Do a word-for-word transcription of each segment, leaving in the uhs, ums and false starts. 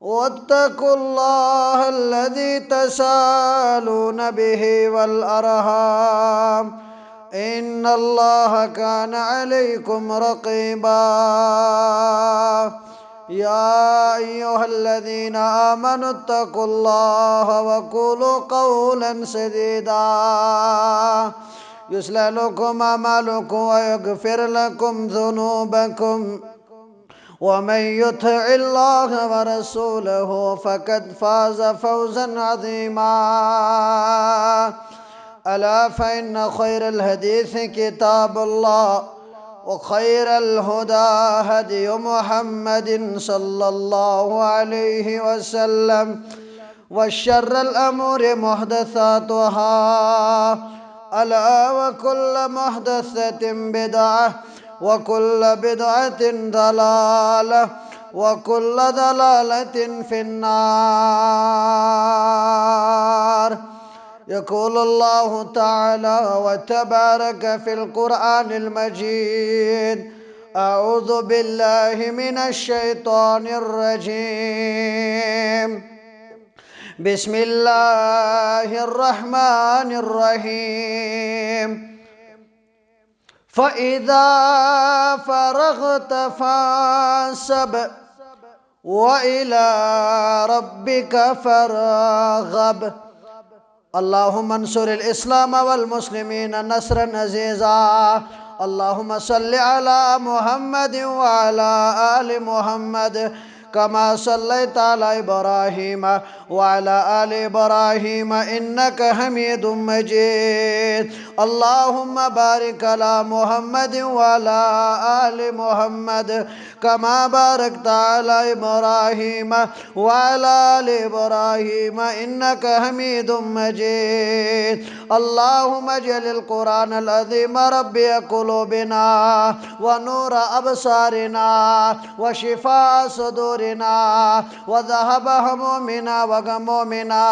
واتقوا الله الذي تساءلون به والأرحام، إن الله كان عليكم رقيبا. يا أيها الذين آمنوا اتقوا الله وقولوا قولا سديدا، يصلح لكم أعمالكم ويغفر لكم ذنوبكم، ومن يطع الله ورسوله فقد فاز فوزا عظيما. ألا فإن خير الحديث كتاب الله، وخير الهدى هدي محمد صلى الله عليه وسلم، وشر الأمور محدثاتها، ألا وكل محدثة بدعة، وكل بدعة ضلالة، وكل ضلالة في النار. يقول الله تعالى وتبارك في القرآن المجيد: أعوذ بالله من الشيطان الرجيم. بسم الله الرحمن الرحيم. فإذا فرغت فانصب وإلى ربك فارغب. اللهم انصر الإسلام والمسلمين نصرا عزيزا. اللهم صل على محمد وعلى آل محمد كما صليت على إبراهيم وعلى آل إبراهيم إنك حميد مجيد. اللهم بارك على محمد وعلى آل محمد كما باركت على إبراهيم وعلى آل إبراهيم إنك حميد مجيد. اللهم اجعل القرآن العظيم ربيع قلوبنا ونور أبصارنا وشفاء صدورنا وذهاب همومنا وغمومنا.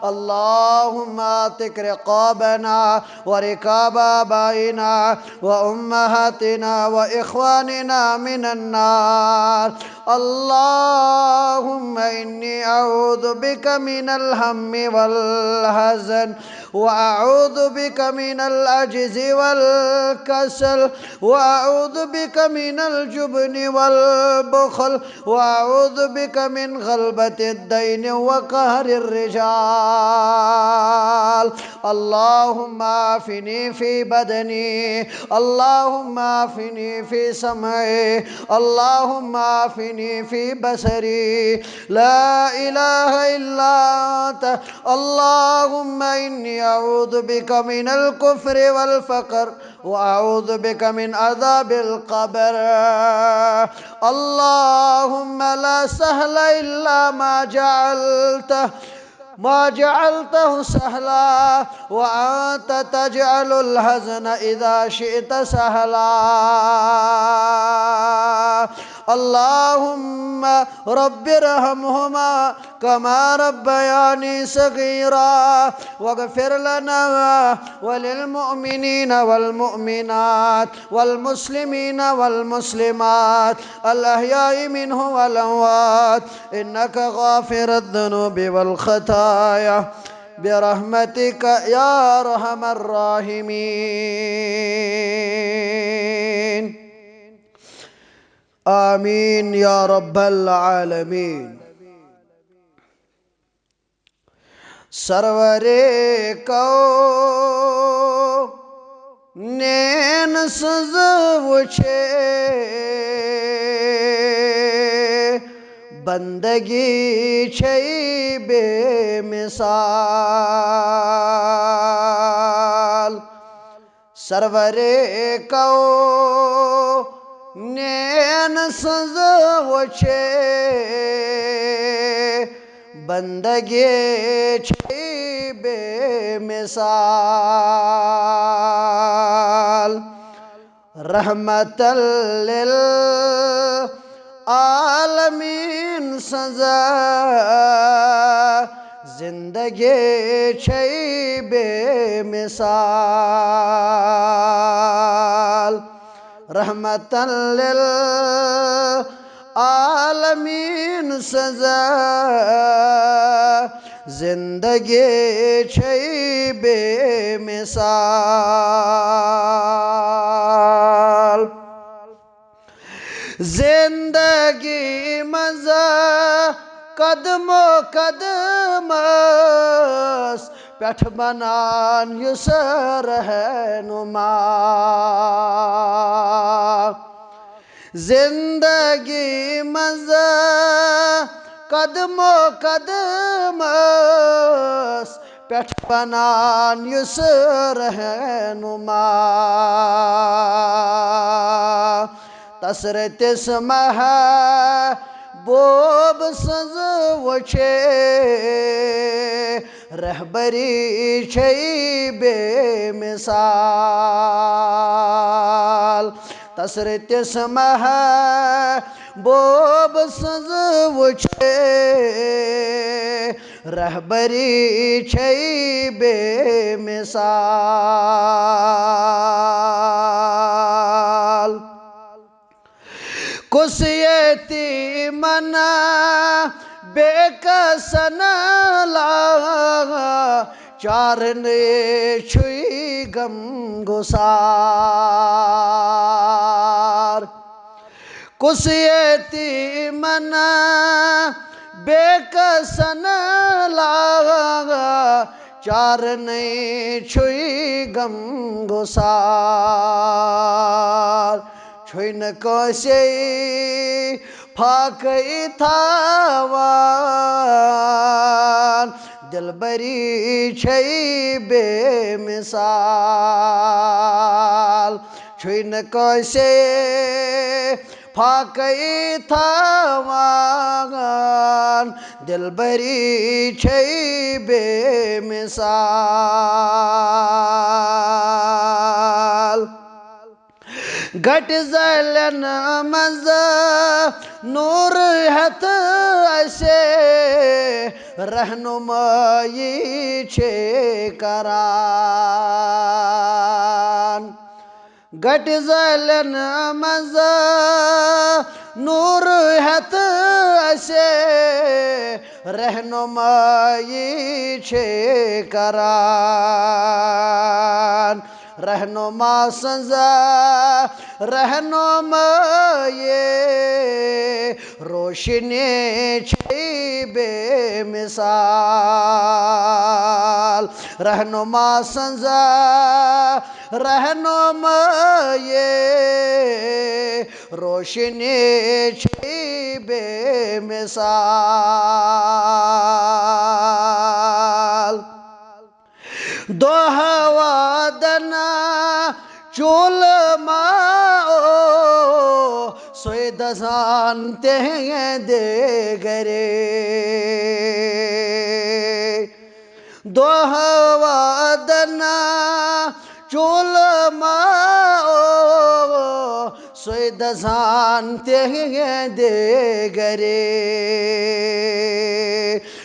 اللهم اعتق رقابنا ورقاب آبائنا وأمهاتنا وإخواننا من النار. اللهم إني أعوذ بك من الهم والحزن، وأعوذ بك من العجز والكسل، وأعوذ بك من الجبن والبخل، وأعوذ بك من غلبة الدين وقهر الرجال. اللهم عافني في بدني، اللهم عافني في سمعي، اللهم عافني في بصري. لا إله إلا أنت. اللهم إني أعوذ بك من الكفر والفقر، وأعوذ بك من عذاب القبر. اللهم لا سهل إلا ما جعلته، ما جعلته سهلا، وأنت تجعل الحزن إذا شئت سهلا. اللهم رب ارحمهما كما ربياني صغيرا، واغفر لنا وللمؤمنين والمؤمنات والمسلمين والمسلمات الأحياء منهم والأموات، إنك غافر الذنوب والخطايا، برحمتك يا أرحم الراحمين. آمين يا رب العالمين. سرورِ کونین سٕنٛز وٕچھے بندگی چھے بے مثال۔ سرورِ کونین سٕنٛز وٕچھے بندگی چھے بے مثال۔ رحمت للعالمین سٕنٛز زندگی چھے بے مثال۔ رحمت للعالمین عالمین سٕنٛز زندگی چھے بے مثال۔ زندگی منٛز قدمو قدمس پٮ۪ٹھ بنان یُس رہنما۔ زندگی منٛز قدمو قدمس پٮ۪ٹھ بنان یُس رہنما۔ تسرتس محبوب سٕنٛز وٕچھے رہبری چھے بے مثال۔ تسرتس محبوب سٕنٛز وٕچھے رہبری چھے بے مثال۔ کُس یتیمن بے کسن لاچارن چھُے غم گسار۔ کُس یتیمن بے کسن لاچارن چھُے غم گسار۔ چھُے نہٕ کٲنٛسے فاقے تھاوان، دلبری چھے بے مثال۔ چھُے نہٕ کٲنٛسے فاقے تھاوان، دلبری چھے بے مثال۔ گٹہِ زلن منٛز نور ہیتھ اسہِ رہنمائی چھے کران۔ گٹہِ زلن منٛز نور ہیتھ اسہِ رہنمائی چھے کران۔ رہنما سٕنٛز رہنمائی روشنی چھے بے مثال۔ رہنما سٕنٛز رہنمائی روشنی چھے بے مثال۔ دۄہ وادن چولہٕ ما اوسُے دزان تِہنٛدِ گرے۔ دۄہ وادن چولہٕ ما اوسُے دزان تِہنٛدِ گرے۔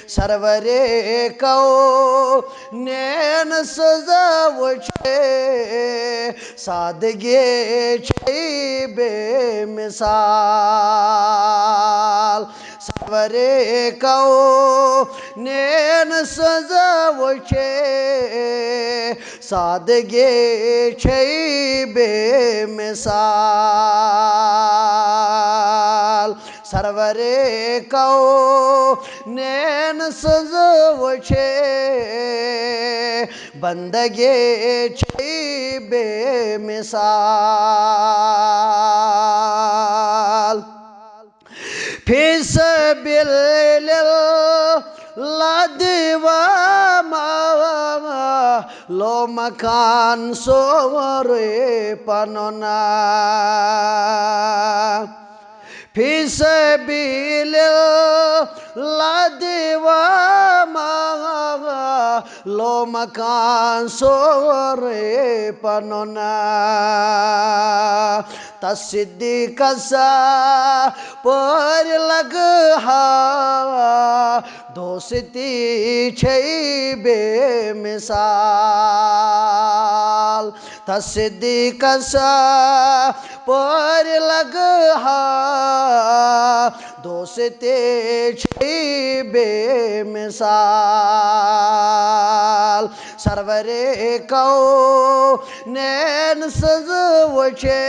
سرورِ کونین سٕنٛز وٕچھے سادگی چھے بے مثال۔ سرورِ کونین سٕنٛز وٕچھے سادگی چھے بے مثال۔ سرورِ کونین سٕنٛز وٕچھے بندگی چھے بے مثال۔ فی سبیل اللہ دیوا مالو مکان سورُے پنُن۔ فی سبیل اللہ دیوا مالو مکان سورُے پنُن۔ تس صدیقس پٲرۍ لگہٕ ہا دوستی چھے بے مثال۔ تصدیقس پٲرۍ لگہٕ ہا، دوستی چھے بے مثال۔ سرورِ کونین سٕنٛز وٕچھے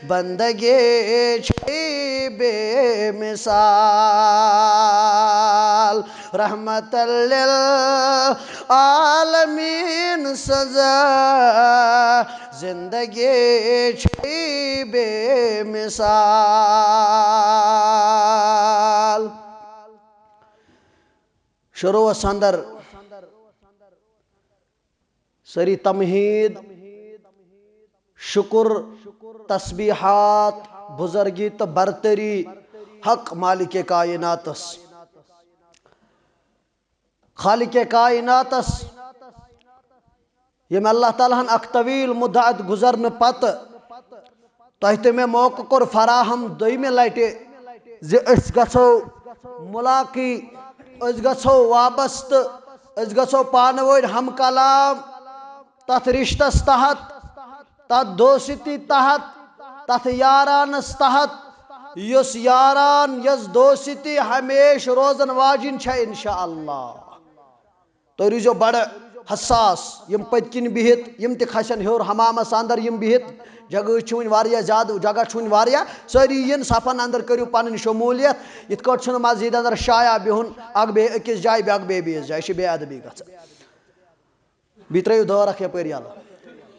بندگی چھے بے مثال۔ رحمت للعالمین سٕنٛز زندگی چھے بے مثال۔ شروعس اندر سٲری تمہید، شکر، تسبیحات، بزرگی تہٕ برتری حق مالک کائناتس، خالق کائناتس، ییٚمۍ اللہ تعالیٰ ہن اکھ طویل مدت گزرنہٕ پتہٕ تۄہہِ تہٕ مےٚ موقعہٕ کوٚر فراہم دوٚیمہِ لٹہِ زِ أسۍ گژھو ملاقی، أسۍ گژھو وابستہٕ، أسۍ گژھو پانہٕ وٲنۍ ہم کلام، تتھ رشتس تحت، تتھ دوستی تحت، تتھ یارانس تحت، یُس یاران، یۄس دوستی ہمیشہٕ روزن واجِنۍ چھےٚ، انشاءاللہ۔ تُہۍ روٗزِو بڑٕ حساس، یِم پٔتۍ کِنۍ بِہِتھ، یِم تہِ کھسن ہیوٚر حمامس اندر، یِم بِہِتھ، جگہ چھِ وٕنہِ واریاہ زیادٕ، جگہ چھُ وٕنہِ واریاہ، سٲری یِن صفن اندر، کٔرِو پنٕنۍ شموٗلیت۔ یِتھ کٲٹھۍ چھُنہٕ مسجد اندر شایع بِہُن، اکھ بیٚہہِ أکِس جایہِ، بیٛاکھ بیٚہہِ بیٚیِس جایہِ، یہِ چھِ بے ادبی گژھان۔ بیٚیہِ ترٲیِو دٲر اکھ یپٲرۍ یلہٕ۔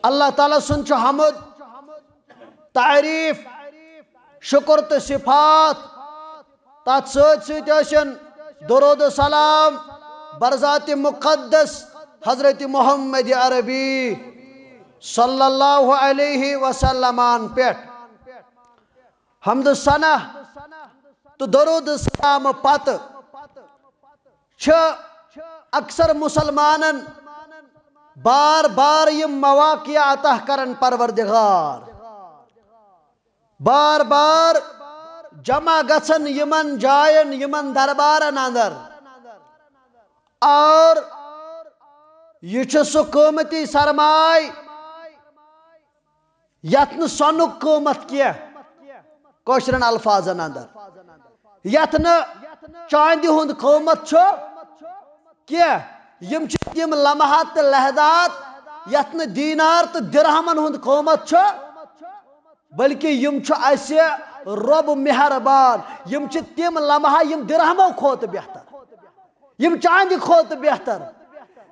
اللہ تعالیٰ سُنٛد چھُ حمد، تعریف، شکر تہٕ صفات۔ تتھ سۭتۍ سۭتۍ ٲسِن درود و سلام برذات مقدس حضرت محمد عربی صلی اللہ علیہ وسلمن پٮ۪ٹھ۔ حمد و ثنا تہٕ درود و سلام پتہٕ چھِ اکثر مسلمانن بار بار یِم مواقع عطا کران پروردگار، بار بار جمع گژھان یِمن جاین، یِمن دربارن اندر۔ اور یہِ چھُ سُہ قۭمتی سرمایہ یتھ نہٕ سۄنُک قۭمتھ کینٛہہ، کٲشرٮ۪ن الفاظن اندر، یتھ نہٕ چاندِ ہُنٛد قۭمتھ چھُ کینٛہہ۔ یِم چھِ تِم لمحات تہٕ لحظات یتھ نہٕ دینار تہٕ درہمن ہُنٛد قۭمتھ چھُ، بلکہ یِم چھِ اسہِ رۄب مہربان۔ یِم چھِ تِم لمحہ یِم درہمو کھۄتہٕ بہتر، یِم چاندِ کھۄتہٕ بہتر،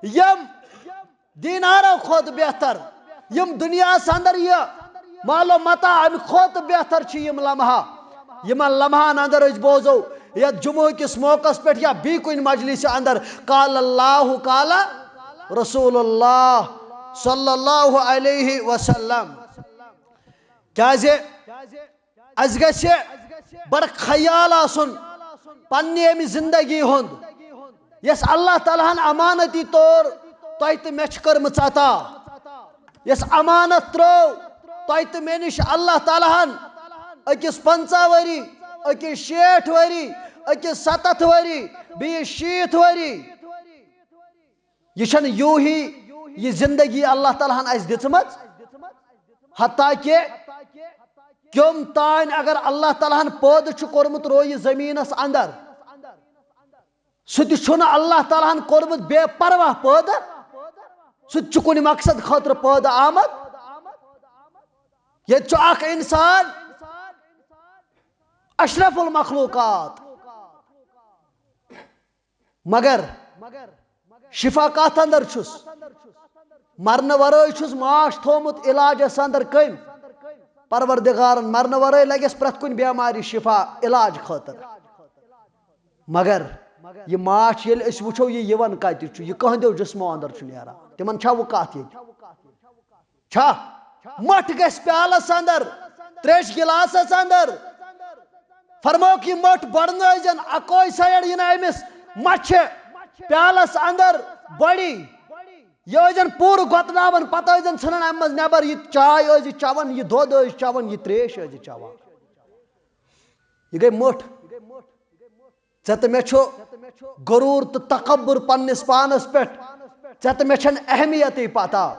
یِم دینارو کھۄتہٕ بہتر، یِم دُنیاہَس اندر یہِ مال و متاع، اَمہِ کھۄتہٕ بہتر چھِ یِم لمحہ۔ یِمن لمحن اندر أسۍ بوزو یتھ جمعہ کِس موقعس پٮ۪ٹھ یا بیٚیہِ کُنہِ مجلسہِ اندر، قال اللہ، قال رسول اللہ صلی اللہ علیہ وسلم۔ کیازِ؟ اسہِ گژھِ بڑٕ خیال آسُن پننہِ امہِ زندگی ہُنٛد، یۄس اللہ تعالیٰ ہن امانتی طور تۄہہِ تہٕ مےٚ چھِ کٔرمٕژ عطا، یۄس امانت ترٲو تۄہہِ تہٕ مےٚ نِش اللہ تعالیٰ ہن، أکِس پنٛژاہ ؤری، أکِس شیٹھ ؤری، أکِس ستتھ ؤری، بیٚیِس شیٖتھ ؤری۔ یہِ چھنہٕ یوٗہی یہِ زندگی اللہ تعالیٰ ہن اسہِ دِژمٕژ، حتیٰ کہ کیوٚم تانۍ اگر اللہ تعالیٰ ہن پٲدٕ چھُ کوٚرمُت رویہِ زٔمیٖنس اندر، سُہ تہِ چھُنہٕ اللہ تعالیٰ ہن کوٚرمُت بے پرواہ پٲدٕ، سُہ تہِ چھُ کُنہِ مقصد خٲطرٕ پٲدٕ آمُت۔ ییٚتہِ چھُ اکھ انسان، اشرف المخلوقات، مگر شفا کتھ اندر چھُس؟ مرنہٕ ورٲے چھُس معاش تھومُت علاجس اندر۔ کٔمۍ؟ پروردگارن۔ مرنہٕ ورٲے لگٮ۪س پرٛٮ۪تھ کُنہِ بٮ۪مارِ شفا علاج خٲطرٕ۔ مگر یہِ معاش ییٚلہِ أسۍ وٕچھو، یہِ یِوان کتہِ چھُ؟ یہِ کٕہٕنٛدیو جسمو اندر چھُ نیران۔ تِمن چھا وۄنۍ کتھ ییٚتہِ؟ چھا؟ مٹھ گژھِ پیالس اندر، تریش گلاسس اندر۔ فرموکھ، یہِ مٹھ بڑنٲوزٮ۪ن، اکوے سایڈ یِنہٕ أمِس مچھِ پیالس اندر بڑی۔ یہِ ٲسۍزٮ۪ن پوٗرٕ گۄتناوان، پتہٕ ٲسۍزٮ۪ن ژھٕنان امہِ منٛز نٮ۪بر۔ یہِ چاے ٲسۍ چٮ۪وان، یہِ دۄد ٲسۍ چٮ۪وان، یہِ تریش ٲسۍ چٮ۪وان۔ یہِ گٔے مٔٹھ۔ ژےٚ تہٕ مےٚ چھُ غروٗر تہٕ تکبر پننِس پانس پٮ۪ٹھ۔ ژےٚ تہٕ مےٚ چھَنہٕ اہمیتٕے پتہ۔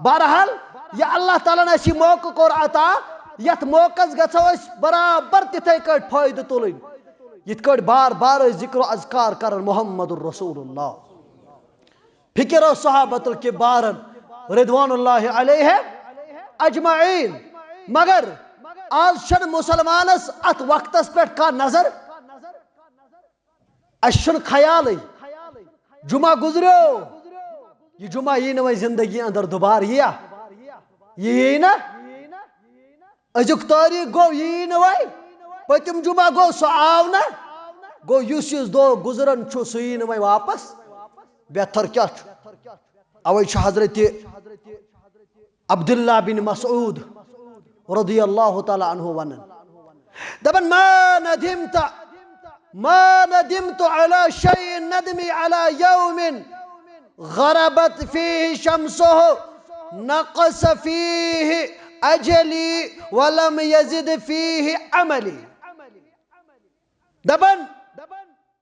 بہرحال، یہِ اللہ تعالیٰ ہن اَسہِ یہِ موقعہٕ کوٚر عطا، یَتھ موقعس گژھو أسۍ برابر تِتھَے کٲٹھۍ فٲیدٕ تُلٕنۍ، یِتھ کٲٹھۍ بار بار أسۍ ذکر و اذکار کران محمد رسول اللہ۔ فکر اوس صحابت الکبارن رضوان اللہ علیہ اجمعین۔ مگر آز چھنہٕ مسلمانس اتھ وقتس پٮ۪ٹھ کانٛہہ نظر، اسہِ چھُنہٕ خیالٕے۔ جمعہ گُزریو، یہِ جمعہ یی نہٕ وۄنۍ زندگی اندر دوبارٕ، یِیا؟ یہِ یی نہٕ۔ أزیُک تٲریٖخ گوٚو، یی نہٕ وۄنۍ۔ پٔتِم جمعہ گوٚو، سُہ آو نہٕ۔ گوٚو، یُس یُس دۄہ گُزران چھُ، سُہ یی نہٕ وۄنۍ واپس۔ بہتر کیٛاہ چھُ؟ اوے چھُ حضرت عبداللہ بن مسعود رضی اللہ تعالیٰ عنہ ونان، دپان، ما ندمت، ما ندمت على شيء ندمي على يوم غربت فيه شمسه نقص فيه أجلي ولم يزد فيه عملي۔ دپان،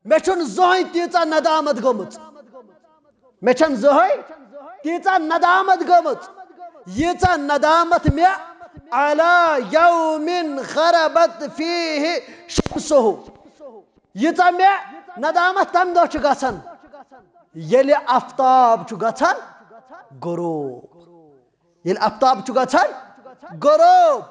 مےٚ چھُنہٕ زٕہٕنۍ تیٖژاہ ندامت گٔمٕژ، مےٚ چھَنہٕ زٕہٕنۍ تیٖژاہ ندامت گٔمٕژ، ییٖژاہ ندامت مےٚ على يوم غربت فيه شمسه، ییٖژاہ مےٚ ندامت تَمہِ دۄہ چھِ گژھان، ییٚلہِ آفتاب چھُ گژھان غروب۔ ییٚلہِ آفتاب چھُ گژھان غروب،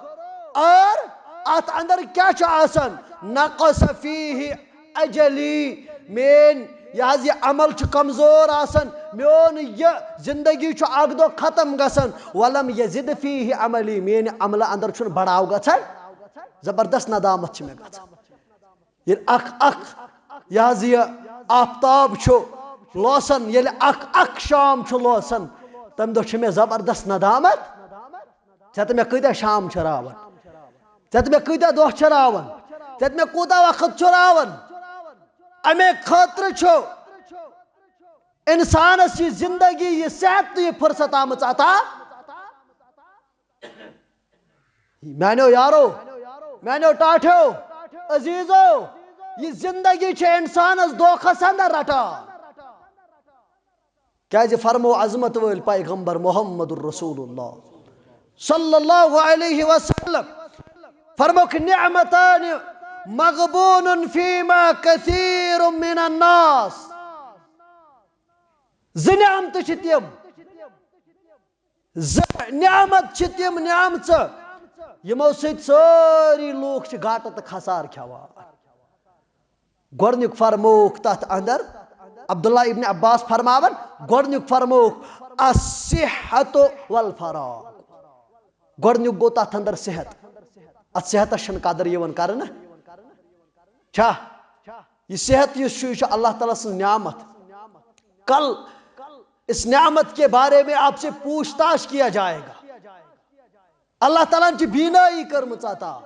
اور اتھ اندر کیٛاہ چھُ آسان؟ نقص فيه أجلي، میٲنۍ یہِ حظ یہِ عمل چھُ کمزور آسان، میون یہِ زندگی چھُ اکھ دۄہ ختم گژھان۔ ولم يزد فيه عملي، میٲنۍ عملہٕ اندر چھُنہٕ بڑاو گژھان، زبردست ندامت چھِ مےٚ گژھان۔ ییٚلہِ اکھ اکھ یہِ حظ یہِ آفتاب چھُ لوسان، ییٚلہِ اکھ اکھ شام چھُ لوسان، تَمہِ دۄہ چھِ مےٚ زبردست ندامت۔ ژےٚ تہٕ مےٚ کۭتیٛاہ شام چھِ راوان؟ ژےٚ تہٕ مےٚ کۭتیٛاہ دۄہ چھِ راوان؟ ژےٚ تہٕ مےٚ کوٗتاہ وقت چھُ راوان؟ اَمے خٲطرٕ چھُ اِنسانَس یہِ زِندگی، یہِ صحت تہٕ یہِ فرصت آمٕژ عطا۔ میانیو یارو، میانیو ٹاٹھیو، عزیزو، یہِ زندگی چھِ انسانس دھوکھس اندر رٹان۔ کیازِ فرمو عظمت وٲلۍ پیغمبر محمد رسول اللہ صلی اللہ علیہ وسلم، فرموکھ، نعمتان مغبون فیما کثیر من الناس۔ زٕ نعمتہٕ چھِ تِم، زٕ نعمت چھِ تِم نعمژٕ، یِمو سۭتۍ سٲری لوٗکھ چھِ گاٹہٕ تہٕ خسارٕ کھٮ۪وان۔ گۄڈٕنیُک فرمووُکھ تَتھ اندر، عبداللہ ابن عباس فرماوان، گۄڈٕنیُک فرمووُکھ، الصحت والفراغ۔ گۄڈٕنیُک گوٚو تَتھ اندر صحت۔ اَتھ صحتَس چھَنہٕ قدر یِوان کرنہٕ۔ چھا؟ یہِ صحت یُس چھُ، یہِ چھُ اللہ تعالیٰ سٕنٛز نعمت۔ کل اس نعمت کے بارے میں آپ سے پوچھ تاچھ کیا جائے گا۔ اللہ تعالیٰ ہن چھِ بینٲیی کٔرمٕژ عطا۔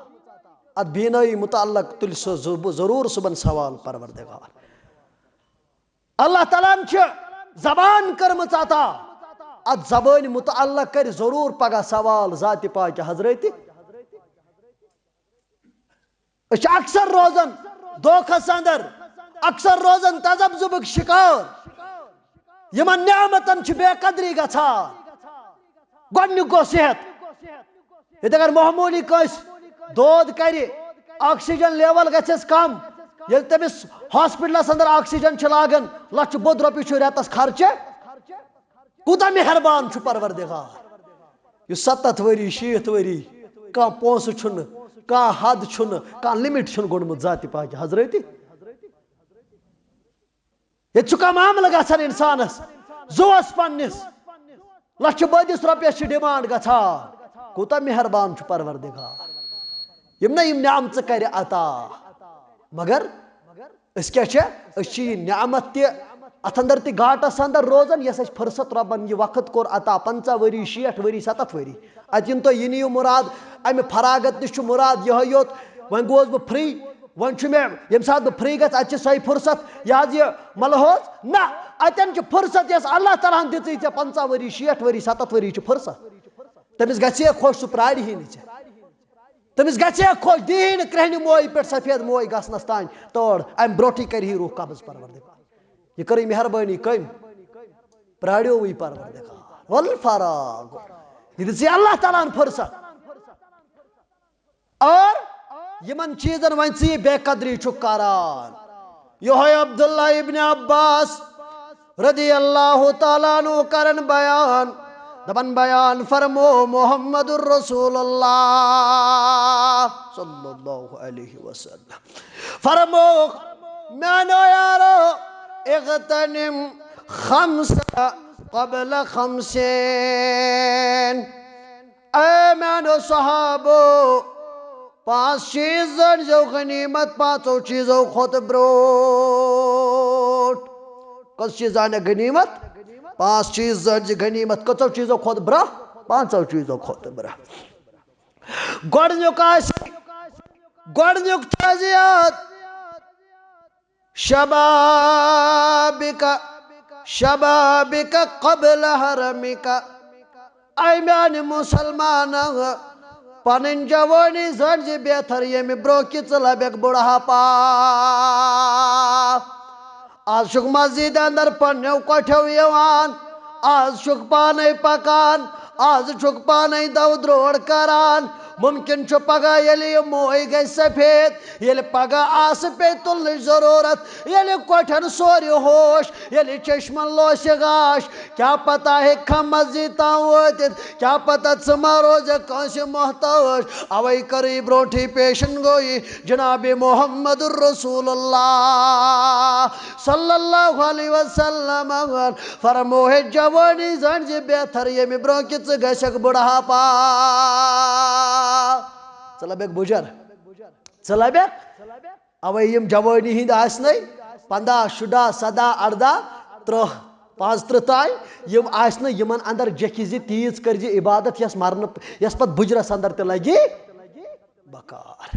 اتھ بینٲیی متعلق تُلہِ سُہ ضرو-، ضروٗر صُبحن سوال پروردگار۔ اللہ تعالیٰ ہن چھِ زبان کٔرمٕژ عطا۔ اتھ زبٲنۍ متعلق کرِ ضروٗر پگاہ سوال ذاتِ پاکہِ حضرتِ۔ أسۍ چھِ اکثر روزان دھوکھس اندر، اکثر روزان تذبذبک شکار۔ یِمن نعمتن چھِ بے قدری گژھان۔ گۄڈٕنیُک گوٚو صحت۔ ییٚتہِ اگر معموٗلی کٲنٛسہِ دود کرِ، آکسیجن لیول گژھٮ۪س کم، ییٚلہِ تٔمِس ہاسپٹلس اندر آکسیجن چھِ لاگان، لچھٕ بوٚد رۄپیہِ چھُ رٮ۪تس خرچہٕ۔ کوٗتاہ مہربان چھُ پروردگار، یُس ستتھ ؤری، شیٖتھ ؤری، کانٛہہ پونٛسہٕ چھُنہٕ، کانٛہہ حد چھُنہٕ، کانٛہہ لِمِٹ چھُنہٕ گوٚنڈمُت ذاتِ پاکہِ حضرتِ۔ ییٚتہِ چھُ کانٛہہ معاملہٕ گژھان اِنسانَس، زُوَس پنٛنِس لَچھِ بٔدِس رۄپیَس چھِ ڈِمانٛڈ گژھان۔ کوٗتاہ مہربان چھُ پروردگار، یِم نہ یِم نعمژٕ کَرِ عطا۔ مگر أسۍ کیٛاہ چھِ؟ أسۍ چھِ یہِ نعمت تہِ اَتھ اندر تہِ گاٹَس اندر روزان، یۄس اَسہِ فرصت رۄبَن یہِ وقت کوٚر عطا، پنٛژاہ ؤری، شیٹھ ؤری، ستتھ ؤری۔ اَتہِ یِن تۄہہِ، یہِ نِیِو مُراد، اَمہِ فراغت نِش چھُ مُراد یِہوٚے یوت۔ وۄنۍ گوس بہٕ فری، وۄنۍ چھُ مےٚ، ییٚمہِ ساتہٕ بہٕ فری گژھٕ، اَتہِ چھِ سۄے فرصت، یہِ حظ یہِ ملہوز۔ نہ، اَتٮ۪ن چھِ فرصت، یۄس اللہ تعالیٰ ہَن دِژٕے ژےٚ، پنٛژاہ ؤری، شیٹھ ؤری، ستتھ ؤری چھِ فرصت۔ تٔمِس گژھِ ہے خۄش، سُہ پرٛارِ ہے نہٕ ژےٚ۔ تٔمِس گژھِ ہے خۄش، دی ہے نہٕ کرٛہنہِ موے پٮ۪ٹھ سفید موے گژھنَس تام تور، اَمہِ برونٛٹھٕے کَرِ ہے روح قبض پروردگار۔ یہِ کٔرٕے مہربٲنی کٔمۍ؟ پرٛاریووٕے پروردگار۔ والفراغ۔ یہِ دِژٕے اللہ تعالیٰ ہن فرصت۔ اور یِمن چیٖزن وۄنۍ ژٕ یہِ بے قدری چھُکھ کران۔ یِہوٚے عبداللہ ابن عباس رضی اللہ تعالیٰ عنہ کرن بیان، دپن بیان فرمو محمد رسول اللہ صلی اللہ علیہ وسلم۔ فرمووُکھ، میانیو یارو، اغتنم خمس قبل خمسین۔ اے میانیو صحابو، پانٛژھ چیٖز زٲنۍ زیو غنیمت پانٛژو چیٖزو کھۄتہٕ برٛونٛٹھ۔ کٔژ چیٖز زانکھ غنیمت؟ پانٛژھ چیٖز زٲنۍ زِ غنیمت کٔژو چیٖزو کھۄتہٕ برٛونٛہہ؟ پانٛژو چیٖزو کھۄتہٕ برٛونٛہہ۔ گۄڈٕنیُک آسہِ، گۄڈٕنیُک تھٲیزِ یاد، شبابک، شبابک قبل حرمک۔ اے میانہِ مسلمانو، پنٕنۍ جوٲنی زٲنۍ زِ بہتر، ییٚمہِ برٛونٛہہ کہِ ژٕ لبکھ بُڑھاپا۔ آز چھُکھ مسجد اندر پننیو کۄٹھیو یِوان، آز چھُکھ پانے پکان، آز چھُکھ پانے دو درور کران۔ ممکن چھُ پگاہ ییٚلہِ یہِ موے گژھِ سفید، ییٚلہِ پگاہ آسہٕ پیٚیہِ تُلنٕچ ضروٗرت، ییٚلہِ کۄٹھٮ۪ن سورِ ہوش، ییٚلہِ چشمن لوسہِ گاش، کیٛاہ پتہ ہیٚکہِ کھا مسجد تام وٲتِتھ، کیٛاہ پتہ ژٕ ما روزکھ کٲنٛسہِ محتاج۔ اوے کٔرٕے برونٛٹھٕے پیشن گویی جناب محمد رسول اللہ صلی اللہ علیہ وسلم۔ فرمو ہے جوانی زٲنۍ زِ بہتر، ییٚمہِ برونٛہہ کہِ ژٕ گژھکھ بُڑھاپا۔ ژٕ لبکھ بُجر، ژٕ لبکھ۔ اوے یِم جوٲنی ہِنٛدۍ آسنَے، پنٛداہ، شُراہ، سداہ، ارداہ، ترٕٛہ، پانٛژترٕٛہ تام، یِم آسنہٕ یِمن اندر جکھِ زِ تیٖژ کٔرۍ زِ عبادت، یۄس مرنہٕ، یۄس پتہٕ بُجرس اندر تہِ لگہِ بکار۔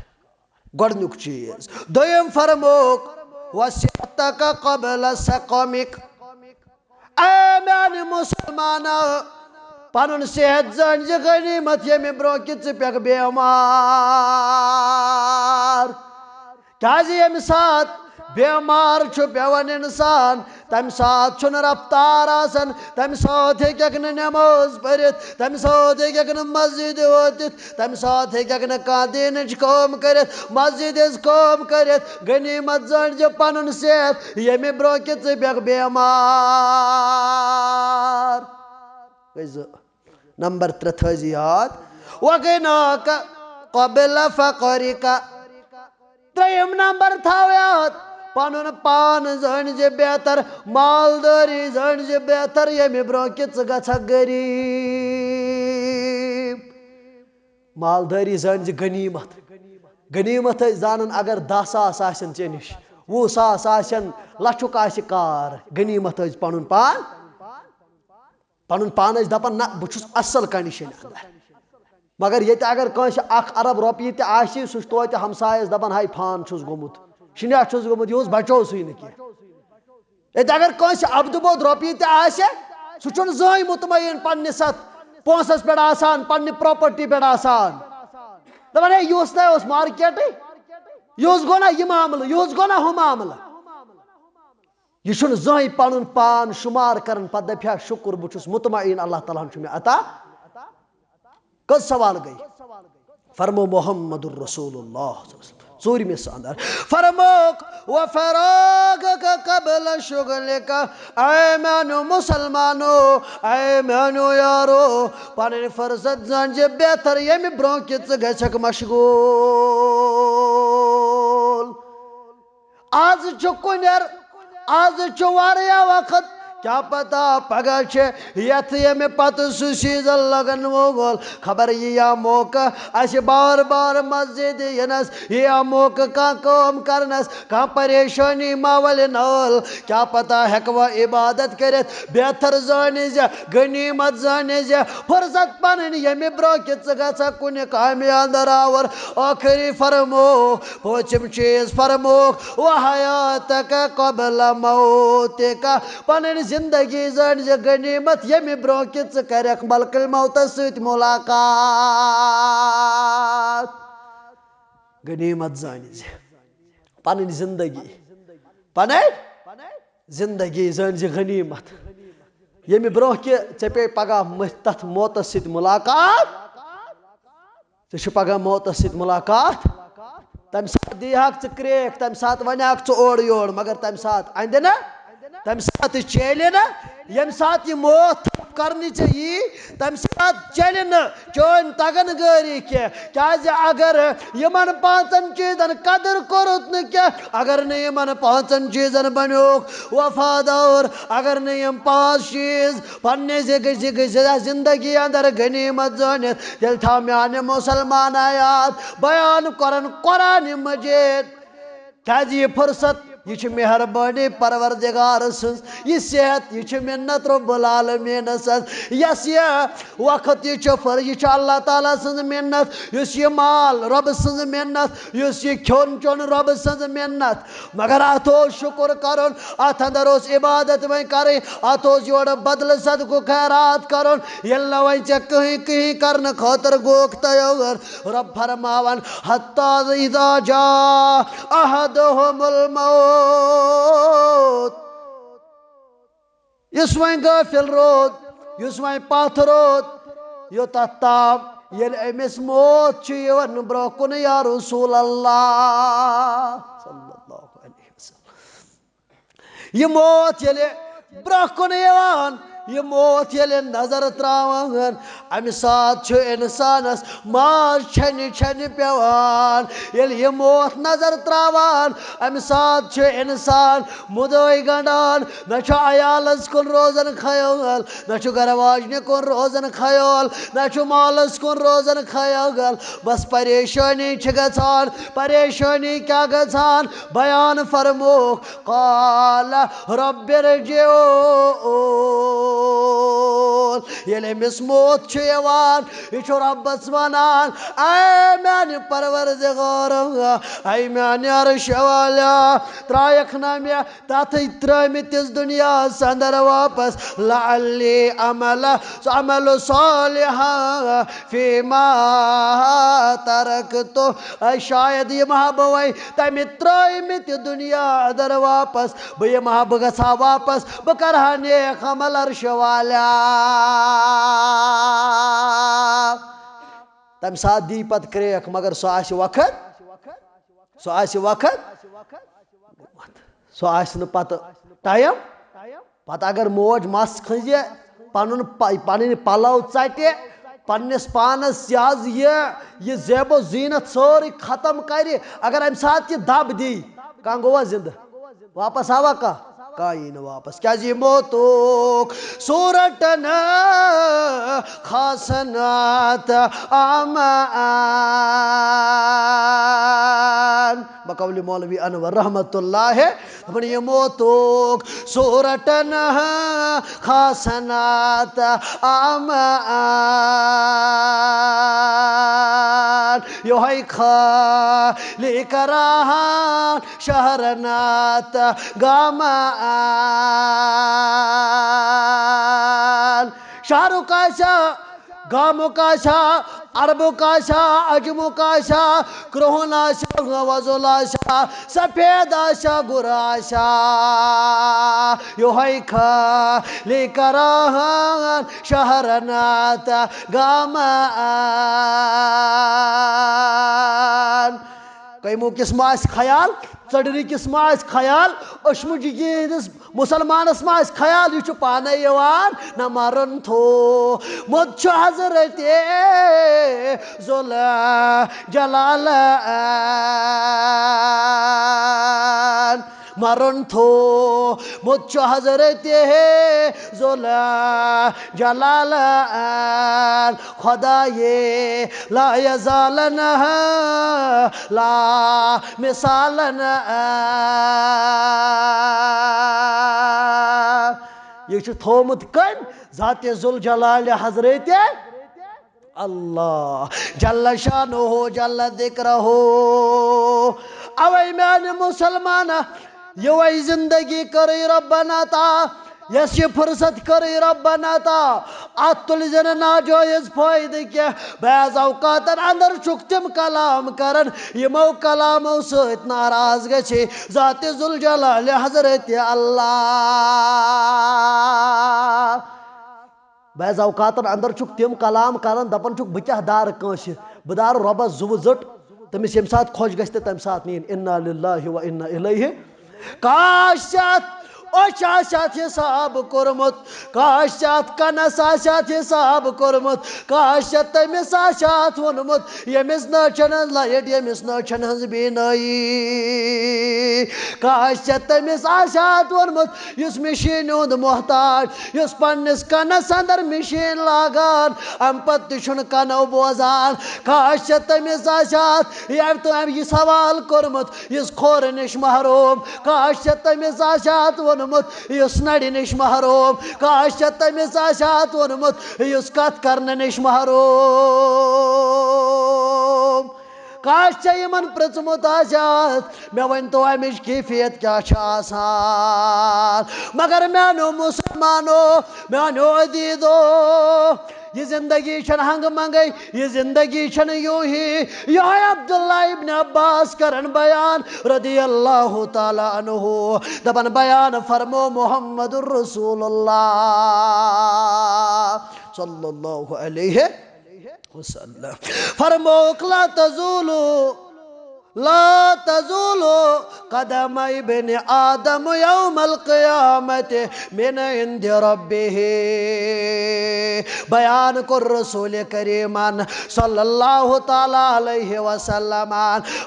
گۄڈنیُک چیٖز۔ دوٚیِم فرمووُکھ، "وصحتک قبل سقمک۔" اے میانہِ مسلمانو، پنُن صحت زٲنۍ زِ غنیمت، ییٚمہِ برونٛہہ کہِ ژٕ پیٚکھ بیمار۔ کیازِ ییٚمہِ ساتہٕ بیمار چھُ پیٚوان انسان، تمہِ ساتہٕ چھُنہٕ رفتار آسان، تمہِ ساتہٕ ہیٚککھ نہٕ نماز پٔرِتھ، تمہِ ساتہٕ ہیٚککھ نہٕ مسجد وٲتِتھ، تمہِ ساتہٕ ہیٚککھ نہٕ کانٛہہ دیٖنٕچ کٲم کٔرِتھ، مسجد ہٕنٛز کٲم کٔرِتھ، غنیمت زٲنۍ زِ پنُن صحت، ییٚمہِ برونٛہہ کہِ ژٕ پیٚکھ بیمار۔ گٔے زٕ۔ نمبر ترٛےٚ تھٲیزِ یاد، "وغناک قبل فقرک۔" ترٛیٚیِم نمبر تھاو یاد، پنُن پان زٲنۍ زِ بہتر، مالدٲری زٲنۍ زِ بہتر، ییٚمہِ برونٛہہ کہِ ژٕ گژھکھ غریٖب۔ مالدٲری زٲنۍ زِ غنیمت۔ غنیمت ٲسۍ زانان، اگر دَہ ساس آسن ژےٚ نِش، وُہ ساس آسن، لچھُک آسہِ کار، غنیمت ٲسۍ پنُن پان۔ پنُن پان ٲسۍ دپان، "نہ، بہٕ چھُس اصل condition اندر۔" مگر ییٚتہِ اگر کٲنٛسہِ اکھ ارب رۄپیہِ تہِ آسہِ، سُہ چھُ توتہِ ہمسایس دپان، "ہاے، فان چھُس گوٚمُت، شِنیٛاہ چھُس گوٚمُت، یِہُس بچو سُے نہٕ کینٛہہ۔" ییٚتہِ اگر کٲنٛسہِ اَبدٕ بود رۄپیہِ تہِ آسہِ، سُہ چھُنہٕ زٕہٕنۍ مطمعین پننِس اتھ پونٛسس پٮ۪ٹھ آسان، پننہِ property پٮ۪ٹھ آسان۔ دپان، "ہے، یِہُس نَے اوس مارکیٹٕے، یِہُس گوٚو نا یہِ معاملہٕ، یِہُس گوٚو نا ہُہ معاملہٕ۔" یہِ چھُنہٕ زٕہٕنۍ پنُن پان شُمار کران، پتہٕ دپہِ ہا، "شُکُر، بہٕ چھُس مطمعین، اللہ تعالیٰ ہن چھُ مےٚ عطا۔" کٔژ سوال گٔے؟ فرمو محمد رسول اللہ صلی اللہ علیہ وسلم۔ ژوٗرمِس اندر فرمووُکھ، "وفراغک قبل شغلک۔" اے میانیو مسلمانو، اے میانیو یارو، پنٕنۍ فرصت زٲنۍ زِ بہتر، ییٚمہِ برونٛہہ کہِ ژٕ گژھکھ مشغول۔ آز چھُ کُنٮ۪ر، آز چھُ واریاہ وقت، کیٛاہ پتہ پگاہ چھِ یتھ ییٚمہِ پتہٕ سُہ season لگن وول۔ خبر یہِ یا موقع اسہِ بار بار مسجد یِنس، یہِ یا موقع کانٛہہ کٲم کرنس، کانٛہہ پریشٲنی ما ولہِ نٲل۔ کیٛاہ پتہ ہیٚکوا عبادت کٔرِتھ، بہتر زٲنہِ زِ، غنیمت زٲنہِ زِ، فرصت پنٕنۍ ییٚمہِ برونٛہہ کہِ ژٕ گژھکھ کُنہِ کامہِ اندر آور۔ ٲخری فرمو، پوٗنٛژِم چیٖز فرمووُکھ، "وحیاتک قبل موتک۔" پنٕنۍ زندگی زٲنۍ زِ غنیمت، ییٚمہِ برونٛہہ کہِ ژٕ کرکھ ملک الموتس سۭتۍ ملاقات۔ غنیمت زٲنۍ زِ پنٕنۍ زندگی، پنٕنۍ زندگی زٲنۍ زِ غنیمت۔ ییٚمہِ برونٛہہ کہِ ژےٚ پیٚیہِ پگاہ مٔتھۍ تتھ موتس سۭتۍ ملاقات، ژےٚ چھُ پگاہ موتس سۭتۍ ملاقات، تمہِ ساتہٕ دی ہاکھ ژٕ کرٛیک، تمہِ ساتہٕ ونہِ ہاکھ ژٕ اورٕ یورٕ، مگر تمہِ ساتہٕ اندِ نہٕ، تمہِ ساتہٕ چیلہِ نہٕ۔ ییٚمہِ ساتہٕ یہِ موت تھپھ کرنہِ ژےٚ یی، تمہِ ساتہٕ چلہِ نہٕ چٲنۍ تگن گٲری کینٛہہ، کیازِ اگر یِمن پانٛژن چیٖزن قدر کوٚرُتھ نہٕ کینٛہہ، اگر نہٕ یِمن پانٛژن چیٖزن بنیوکھ وفادار، اگر نہٕ یِم پانٛژھ چیٖز پننہِ زِگہِ زِگہِ زِندگی اندر غنیمت زٲنِتھ، تیٚلہِ تھاو میانہِ مسلمان آیات بیان کرن قرآن مجید۔ کیازِ یہِ فرصت، یہِ چھِ مہربٲنی پروردگار سٕنٛز، یہِ صحت، یہِ چھِ منت رب العالمین سٕنٛز، یۄس یہِ وقت، یہِ چھُ فر-، یہِ چھُ اللہ تعالیٰ سٕنٛز منت، یُس یہِ مال رۄبہٕ سٕنٛز منت، یُس یہِ کھیوٚن چیوٚن رۄبہٕ سٕنٛز منت۔ مگر اتھ اوس شُکر کرُن، اتھ اندر اوس عبادت وۄنۍ کرٕنۍ، اتھ اوس یورٕ بدلہٕ صدقہٕ خیرات کرُن۔ ییٚلہِ نہٕ وۄنۍ ژےٚ کٕہٕنۍ کٕہٕنۍ کرنہٕ خٲطرٕ گوٚکھ تیار، رۄب فرماوان، حتی اذا جاء احدهم الموت۔ یُس وۄنۍ غٲفِل روٗد، یُس وۄنۍ پتھ روٗد، یوٚتتھ تام ییٚلہِ أمِس موت چھُ یِوان برٛونٛہہ کُن، یا رسول اللہ صلی اللہ علیہ وسلم۔ یہِ موت ییٚلہِ برٛونٛہہ کُن یِوان، یہِ موت ییٚلہِ نظر تراوان، امہِ ساتہٕ چھُ انسانس ماز چھنہِ چھنہِ پیوان۔ ییٚلہِ یہِ موت نظر تراوان، امہِ ساتہٕ چھُ انسان مُدعٲے گنڈان، نہ چھُ عیالس کُن روزان خیال، نہ چھُ گرٕ واجنہِ کُن روزان خیال، نہ چھُ مالس کُن روزان خیال۔ بس پریشٲنی چھِ گژھان۔ پریشٲنی کیٛاہ گژھان؟ بیان فرمووُکھ، قال رب ارجعون۔ ییٚلہِ أمِس موت چھُ یِوان، یہِ چھُ رۄبس ونان، اے میانہِ پروردگار، اے میانہِ عرش والیا، ترٛایکھ نا مےٚ تتھٕے ترٲمٕتِس دُنیاہس اندر واپس، لعلی اعمل، اعمل صالحا فیما ترکت۔ اے شاید یِمہٕ ہا بہٕ وۄنۍ تمہِ ترٲمٕتہِ دُنیا اندر واپس، بہٕ یِمہٕ ہا، بہٕ گژھٕ ہا واپس، بہٕ کرٕ ہا نیک عمل عرش والیا۔ تمہِ ساتہٕ دی پتہٕ کرٛیکھ، مگر سُہ آسہِ وقت، سُہ آسہِ وقت، سُہ آسہِ نہٕ پتہٕ ٹایم۔ پتہٕ اگر موج مس کھنٛزِ، پنُن پ-، پنٕنۍ پلو ژٹہِ، پننِس پانس یہِ حظ یہِ، یہِ زیب و زینت سٲرٕے ختم کرِ، اگر امہِ ساتہٕ یہِ دب دی، کانٛہہ گوٚوا زندٕ؟ واپس آوا کانٛہہ؟ کانٛہہ یی نہٕ واپس۔ کیٛازِ یہِ موتُک صورتن خاصنات آمان۔ بقول مولوی انور رحمت اللہ، دپان یہِ موتُک صورتن خاصنات آمان۔ یوہے خالی کراہان شہرنات گامان۔ شہرُک آسیا، گامُک آسیا، عربُک آسیا، عجمُک آسیا، کرٛہُن آسیا، وۄزُل آسیا، سفید آسیا، گُر آسیا، یوہے خالی کراہان شہرنات گامان۔ کیمو کِس ما آسہِ خیال، ژٔڈرِ کِس ما آسہِ خیال، اشمُجہِ ہِنٛدِس مسلمانس ما آسہِ خیال، یہِ چھُ پانے یِوان، نہ مرُن تھوٚومُت چھُ حضرت ذوالجلال۔ مرُن تھوٚومُت چھُ حضرت ذوالجلال۔ خدایے لا یزالن لا مثالن۔ یہِ چھُ تھوٚومُت کٔمۍ؟ ذات ذوالجلال حضرت اللہ جل شانہ جل ذکرہ۔ اوے میانہِ مسلمانہ، یِہوٚے زندگی کٔرٕے رۄبن عطا۔ یۄس یہِ فرصت کٔرٕے رۄبن عطا، اتھ تُلۍ زِ نہٕ ناجٲیز فٲیدٕ کینٛہہ۔ بعض اوقاتن اندر چھُکھ تِم کلام کران، یِمو کلامو سۭتۍ ناراض گژھِ ذات ذوالجلال حضرت اللہ۔ بعض اوقاتن اندر چھُکھ تِم کلام کران، دپان چھُکھ، بہٕ کیٛاہ دارٕ کٲنٛسہِ، بہٕ دارٕ رۄبس زُوٕ زٔٹ، تٔمِس ییٚمہِ ساتہٕ خۄش گژھِ تہٕ تمہِ ساتہٕ نِیِن۔ انا للہ و انا الیہ۔ کاش ژےٚ اتھ أچھ آسہِ اتھ حساب کوٚرمُت، کاش ژےٚ اتھ کنس آسہِ اتھ حساب کوٚرمُت، کاش ژےٚ تٔمِس آسہِ اتھ ووٚنمُت، ییٚمِس نہٕ أچھن ہٕنٛز لایٹ، ییٚمِس نہٕ أچھن ہٕنٛز بینٲیی۔ کاش ژےٚ تٔمِس آسہِ اتھ ووٚنمُت، یُس مِشیٖنہِ ہُنٛد محتاج، یُس پننِس کنس اندر مِشیٖن لاگان، امہِ پتہٕ تہِ چھُنہٕ کنو بوزان۔ کاش ژےٚ تٔمِس آسہِ اتھ، ییٚمۍ تہٕ أمۍ یہِ سوال کوٚرمُت، یُس کھورٕ نِش محروم۔ کاش ژےٚ تٔمِس آسہِ اتھ ووٚنمُت، یُس نرِ نِش محروم۔ کاش ژےٚ تٔمِس آسہِ اتھ ووٚنمُت، یُس کتھ کرنہٕ نِش محروم۔ کاش ژےٚ یِمن پرٛژھمُت آسہِ ہا، مےٚ ؤنۍ تو، امِچ کیفیت کیٛاہ چھِ آسان؟ مگر میانیو مسلمانو، میانیو عزیزو، یہِ زندگی چھنہٕ ہنگہٕ منگے، یہِ زندگی چھنہٕ یوٗہی۔ یِہوٚے عبداللہ ابن عباس کرن بیان رضی اللہ تعالیٰ عنہ، دپان، بیان فرمو محمد رسول اللہ صلی اللہ علیہ وسلم۔ فرموک، لا تزول، لا تزول قدم ابن آدم یوم القیامت من عند ربه۔ بیان کوٚر رسول کریمن صلی اللہ تعالیٰ علیہ وسلم،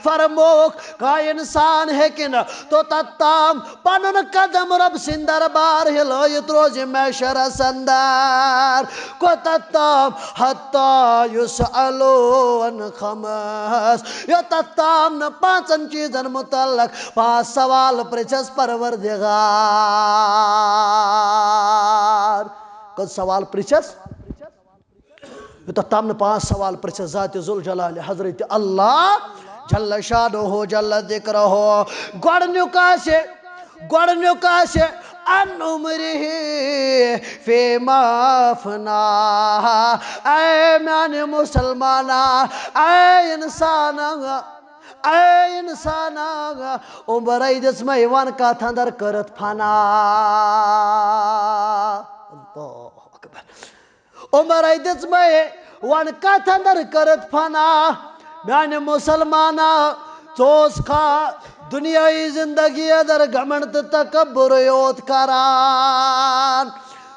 فرموک، کانٛہہ انسان ہیٚکہِ نہٕ توٚتتھ تام پنُن قدم رب سٕنٛدِ دربار ہلٲیِتھ روزِ محشرس اندر۔ کوٚتتھ تام؟ حتی یسألوا عن خمس، یوٚتتھ تام نہٕ پانٛژن چیٖزن متعلق پانٛژھ سوال پرژھس پروردگار۔ کٔژ سوال پرژھس؟ یوٚتتھ تام نہٕ پانٛژھ سوال پرژھس ذات ذوالجلال حضرت اللہ جل شانہ جل ذکرہ۔ گۄڈٕنیُک آسہِ، گۄڈٕنیُک آسہِ، عن عمرہ فیما افناہ۔ اے میانہِ مسلمانا، اے انسانا، اے انسانا، عمرے دِژمے وَن کتھ اندر کٔرٕتھ فنا۔ اللہ اکبر۔ عمرے دِژمے وَن کتھ اندر کٔرٕتھ فنا۔ میانہِ مسلمانا، ژٕ اوسکھا دُنیاہی زندگی اندر گھمنڈ تہٕ تکبر یوت کران؟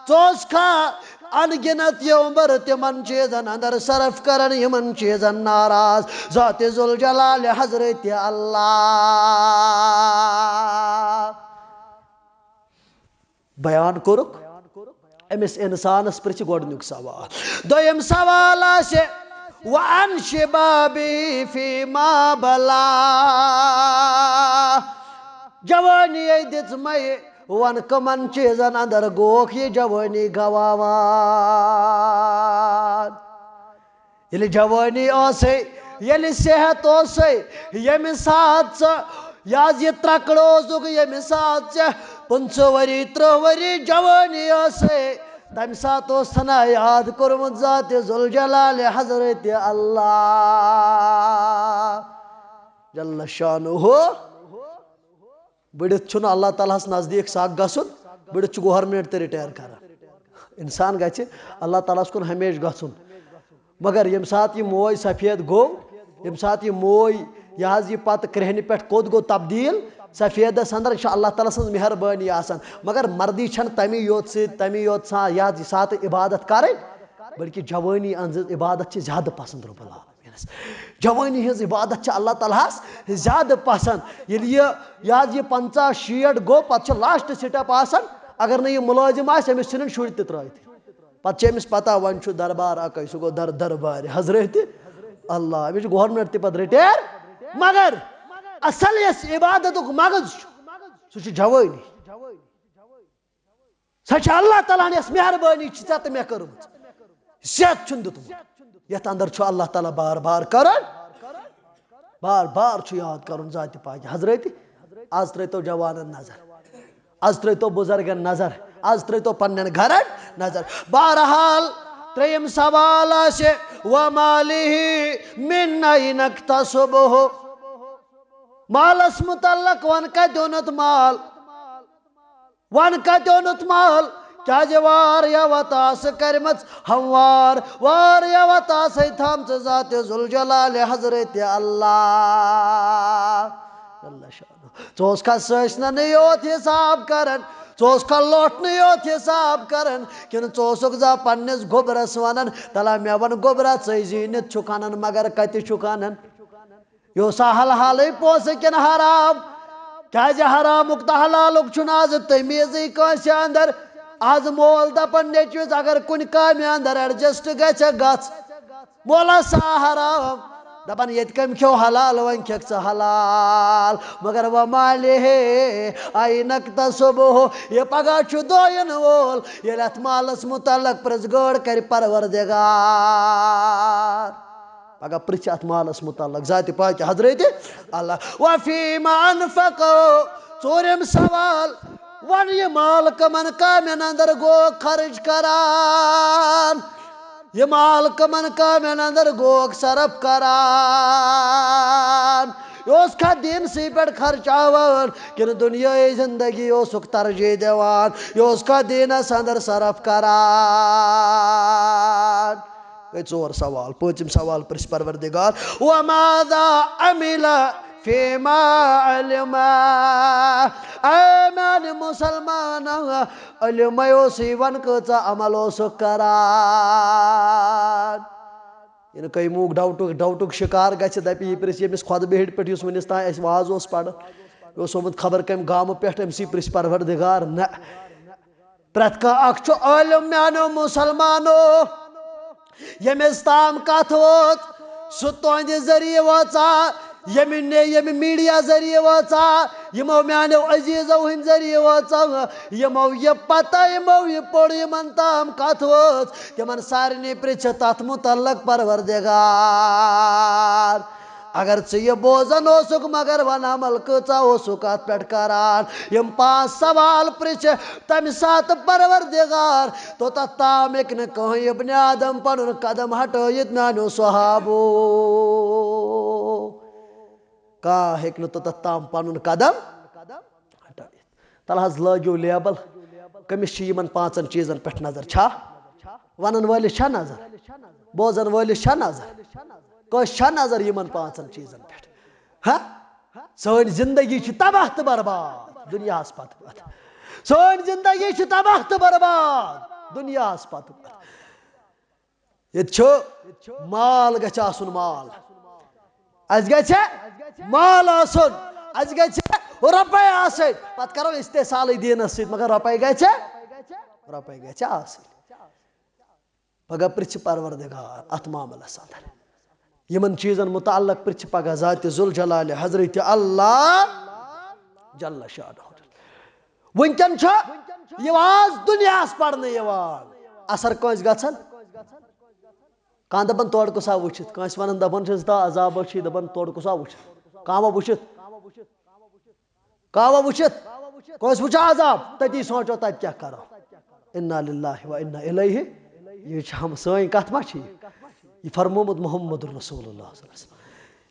ژٕ اوسکھا ان گنت یہِ عمر تِمن چیٖزن اندر صرف کران، یِمن چیٖزن ناراض ذات ذوالجلال حضرت اللہ؟ بیان کوٚرُکھ، أمِس اِنسانَس پرٛژھِ گۄڈٕنیُک سوال۔ دوٚیِم سوال آسہِ، وَعَنْ شِبَابِهِ فِيمَا بَلَا۔ جوٲنی دِژمَے، وَن کَمَن چیٖزَن اَندَر گوکھ یہِ جوٲنی گواوان؟ ییٚلہِ جوٲنی ٲسٕے، ییٚلہِ صحت اوسٕے، ییٚمہِ ساتہٕ ژٕ، یہِ حظ یہِ ترٛکڑٕ اوسُکھ، ییٚمہِ ساتہٕ ژےٚ پٕنٛژٕہ ؤری، تٕرٛہ ؤری جوٲنی ٲسٕے، تَمہِ ساتہٕ اوس ژھنا یاد کوٚرمُت ذاتِ ذوالجلالِ حضرتِ اللہ جل شانہ۔ بٔڑِتھ چھُنہٕ اللہ تعالیٰ ہَس نزدیٖک سَکھ گژھُن، بٔڑِتھ چھُ گورنمنٹ تہِ رِٹایَر کران۔ اِنسان گژھِ اللہ تعالیٰ ہَس کُن ہمیشہِ گژھُن۔ مگر ییٚمہِ ساتہٕ یہِ موج سفید گوٚو، ییٚمہِ ساتہٕ یہِ موج، یہِ حظ یہِ پَتہٕ کرٛیٚہنہِ پٮ۪ٹھ کوٚت گوٚو تبدیٖل، سفیدَس اندر، یہِ چھِ اللہ تعالیٰ سٕنٛز مہربٲنی آسان۔ مگر مردی چھَنہٕ تَمی یوت سۭتۍ، تَمی یوت سا-، یہِ حظ یہِ ساتہٕ عبادت کَرٕنۍ، بلکہِ جوٲنی ہٕنٛز عبادت چھِ زیادٕ پسنٛد رۄب العالمین۔ جوٲنی ہٕنٛز عبادت چھِ اللہ تعالیٰ ہَس زیادٕ پسنٛد۔ ییٚلہِ یہِ، یہِ حظ یہِ پنٛژاہ شیٹھ گوٚو، پتہٕ چھِ لاسٹ سٹیپ آسان، اگر نہٕ یہِ مُلٲزِم آسہِ، أمِس ژھٕنن شُرۍ تہِ ترٛٲوِتھ۔ پتہٕ چھِ أمِس پتہ، وۄنۍ چھُ دربار اکٕے، سُہ گوٚو در-، دربارِ حضرت اللہ۔ أمِس چھُ گورنمنٹ تہِ پتہٕ رِٹایَر، مگر اصل یۄس عبادتُک مغز چھُ، سُہ چھُ جوٲنی۔ سۄ چھِ اللہ تعالیٰ ہن یۄس مہربٲنی چھِ ژےٚ تہٕ مےٚ کٔرمٕژ۔ صحت چھُن دیُتمُت، یتھ اندر چھُ اللہ تعالیٰ بار بار کران، بار بار چھُ یاد کرُن ذاتِ پاکہِ حضرت۔ از ترٲیتو جوانن نظر، از ترٲیتو بزرگن نظر، از ترٲیتو پننٮ۪ن گرن نظر۔ بہرحال، ترٛیٚیِم سوال آسہِ، وماله من أين أكتسبه؟ مالس متعلق، ون کتہِ اوٚنُتھ مال؟ ون کتہِ اوٚنُتھ مال؟ کیازِ واریاہ وتہٕ آسہٕ کرِمژٕ ہموار، واریاہ وتہٕ آسے تھامژٕ ذات ذوالجلال حضرت اللہ جل شانہ۔ ژٕ اوسکھا سٲسنہٕ یوت حساب کران، ژٕ اوسکھا لوٹنہٕ یوت حساب کران، کِنہٕ ژٕ اوسکھ زانٛہہ پننِس گوٚبرس ونان، تلا مےٚ ون گوٚبرا، ژٕے زیٖنِتھ چھُکھ انان، مگر کتہِ چھُکھ انان؟ یہِ اوسا حلحالٕے پونٛسہٕ کِنہٕ حرام؟ کیازِ حرامُک تہٕ حلالُک چھُنہٕ آز تمیٖزٕے کٲنٛسہِ اندر۔ آز مول دپان نیٚچوِس، اگر کُنہِ کامہِ اندر ایڈجسٹ گژھِ، گژھ۔ مولا سا حرام۔ دپان، ییٚتہِ کٔمۍ کھیوٚو حلال، وۄنۍ کھیٚکھ ژٕ حلال۔ مگر وماله أين أكتسبه، یہِ پگاہ چھُ دۄہ یِنہٕ وول، ییٚلہِ اتھ مالس متعلق پرٛژھ گٲر کرِ پروردگار۔ پگاہ پرژھِ اتھ مالس متعلق ذاتِ پاکِ حضرت اللہ۔ وفيما أنفقه، ژوٗرِم سوال، ون یہِ مال کمن کامٮ۪ن اندر گوٚو خرٕچ کران؟ یہِ مال کمن کامٮ۪ن اندر گوٚو صرف کران؟ یہِ اوسکھا دیٖنسٕے پٮ۪ٹھ خرچاوان کِنہٕ دُنیٲیی زندگی اوسُکھ ترجیح دِوان؟ یہِ اوسکھا دیٖنس اندر صرف کران؟ گٔے ژور سوال۔ پوٗنٛژِم سوال پرٛژھِ پروردگار، وماذا عمل فيما علم؟ اے میانہِ مسلمان، علمے اوسُے، ون کۭژاہ عمل اوسُکھ کران؟ یعنی کئی موٗک ڈاوٹُک، ڈاوٹُک شکار گژھِ، دپہِ یہِ پرٛژھِ ییٚمِس خۄطبہٕ ہیٚرِ پٮ۪ٹھ، یُس وُنِس تام اَسہِ واز اوس پران۔ یہِ اوس آمُت خبر کمہِ گامہٕ پٮ۪ٹھ، أمۍ سٕے پرٛژھِ پروردگار۔ نہ، پرٛٮ۪تھ کانٛہہ اکھ چھُ عٲلِم میانیو مُسلمانو۔ ییٚمِس تام کتھ وٲژ، سُہ تُہنٛدِ ذٔریعہٕ وٲژا، ییٚمہِ نے-، ییٚمہِ میٖڈیا ذٔریعہٕ وٲژا، یِمو میانیو عزیزو ہٕنٛدِ ذٔریعہٕ وٲژا، یِمو یہِ پتہ، یِمو یہِ پوٚر، یِمن تام کتھ وٲژ، تِمن سارنٕے پرٛژھِ تتھ متعلق پروردگار۔ اگر ژٕ یہِ بوزان اوسُکھ، مگر ون عمل کۭژاہ اوسُکھ اتھ پٮ۪ٹھ کران؟ یِم پانٛژھ سوال پرژھ تمہِ ساتہٕ پروردگار، توٚتتھ تام ہیٚکہِ نہٕ کٕہٕنۍ ابن آدم پنُن قدم ہٹٲیِتھ میانیو صحابو۔ کانٛہہ ہیٚکہِ نہٕ توٚتتھ تام پنُن قدم ہٹٲیِتھ۔ تَلہٕ حظ لٲگِو لیبل، کٔمِس چھِ یِمن پانٛژن چیٖزن پٮ۪ٹھ نظر؟ چھا؟ وَنن وٲلِس چھا نظر؟ بوزن وٲلِس چھا نظر؟ کٲنٛسہِ چھا نظر یِمن پانٛژن چیٖزن پٮ۪ٹھ؟ ہا؟ سٲنۍ زندگی چھِ تباہ تہٕ برباد دُنیاہس پتہٕ پتہٕ۔ سٲنۍ زندگی چھِ تباہ تہٕ برباد دُنیاہس پتہٕ پتہٕ۔ ییٚتہِ چھُ مال گژھِ آسُن، مال۔ اَسہِ گژھِ مال آسُن، اَسہِ گژھِ رۄپَے آسٕنۍ۔ پَتہٕ کَرو استحصالٕے دیٖنَس سۭتۍ، مگر رۄپَے گژھِ، رۄپَے گژھِ آسٕنۍ۔ پگاہ پرٛژھِ پروردگار اَتھ معاملَس اندر۔ یِمن چیٖزن متعلق پرٛژھِ پگاہ ذاتِ ذوالجلالِ حضرت اللہ جل شانہ۔ وٕنکٮ۪ن چھُ یہِ واز دُنیاہَس پرنہٕ یِوان۔ اثر کٲنٛسہِ گژھان؟ کانٛہہ دَپان تورٕ کُس آو وٕچھِتھ، کٲنٛسہِ وَنان دَپان چھِس، "تا عذابہ چھی"، دَپان تورٕ کُس آو وٕچھِتھ؟ کانٛہہ آو وٕچھِتھ؟ کانٛہہ آو وٕچھِتھ؟ کٲنٛسہِ وٕچھا عذاب؟ تٔتی سونٛچو تَتہِ کیٛاہ کَرو۔ انا للہ و انا الیہ۔ یہِ چھِ ہم سٲنۍ کَتھ ما چھِ یہِ؟ یہِ فرمومُت محمد رسول اللہ صلی اللہ علیہ وسلم۔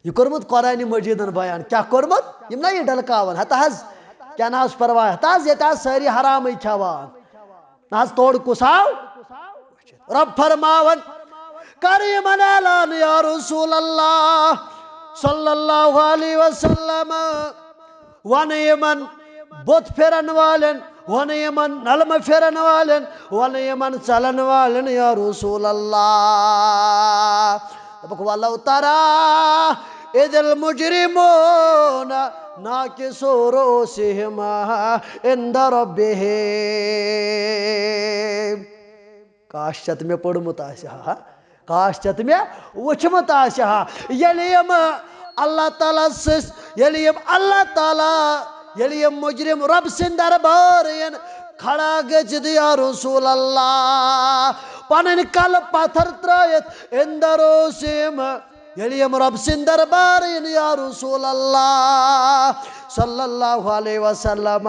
یہِ کوٚرمُت قرآنِ مجیدن بیان۔ کیٛاہ کوٚرمُت؟ یِم نہ یہِ ڈلکاوان۔ ہتا حظ، کیٛاہ نہ حظ پرواے؟ ہتا حظ، ییٚتہِ حظ سٲری حرامٕے کھٮ۪وان۔ نہ حظ، تورٕ کُس آو؟ رب فرماوان، کر یِمن اعلان یا رسول اللہ صلی اللہ علیہ وسلم۔ وَنہٕ یِمن بُت پھِرن والٮ۪ن، وَنہٕ یِمن نلمہٕ پھِرن والٮ۪ن، وَنہٕ یِمن ژلن والٮ۪ن، یا رسول اللہ۔ دوٚپُکھ، "ولو ترى إذ المجرمون ناكسو رؤوسهم عند ربهم۔" کاش ژےٚ تہٕ مےٚ پوٚرمُت آسہِ ہا۔ کاش ژےٚ تہٕ مےٚ وُچھمُت آسہِ ہا۔ ییٚلہِ یِم اللہ تعالیٰ سٕنٛز، ییٚلہِ یِم اللہ تعالیٰ، ییٚلہِ یِم مجرم رۄب سٕنٛدِ دربار یِن کھڑا گٔژھِتھ، یا رسول اللہ، پنٕنۍ کلہٕ پتھر ترٲیِتھ، عند رؤوسهم، ییٚلہِ یِم رۄب سٕنٛدِ دربار یِن، یا رسول اللہ صلی اللہ علیہ وسلم،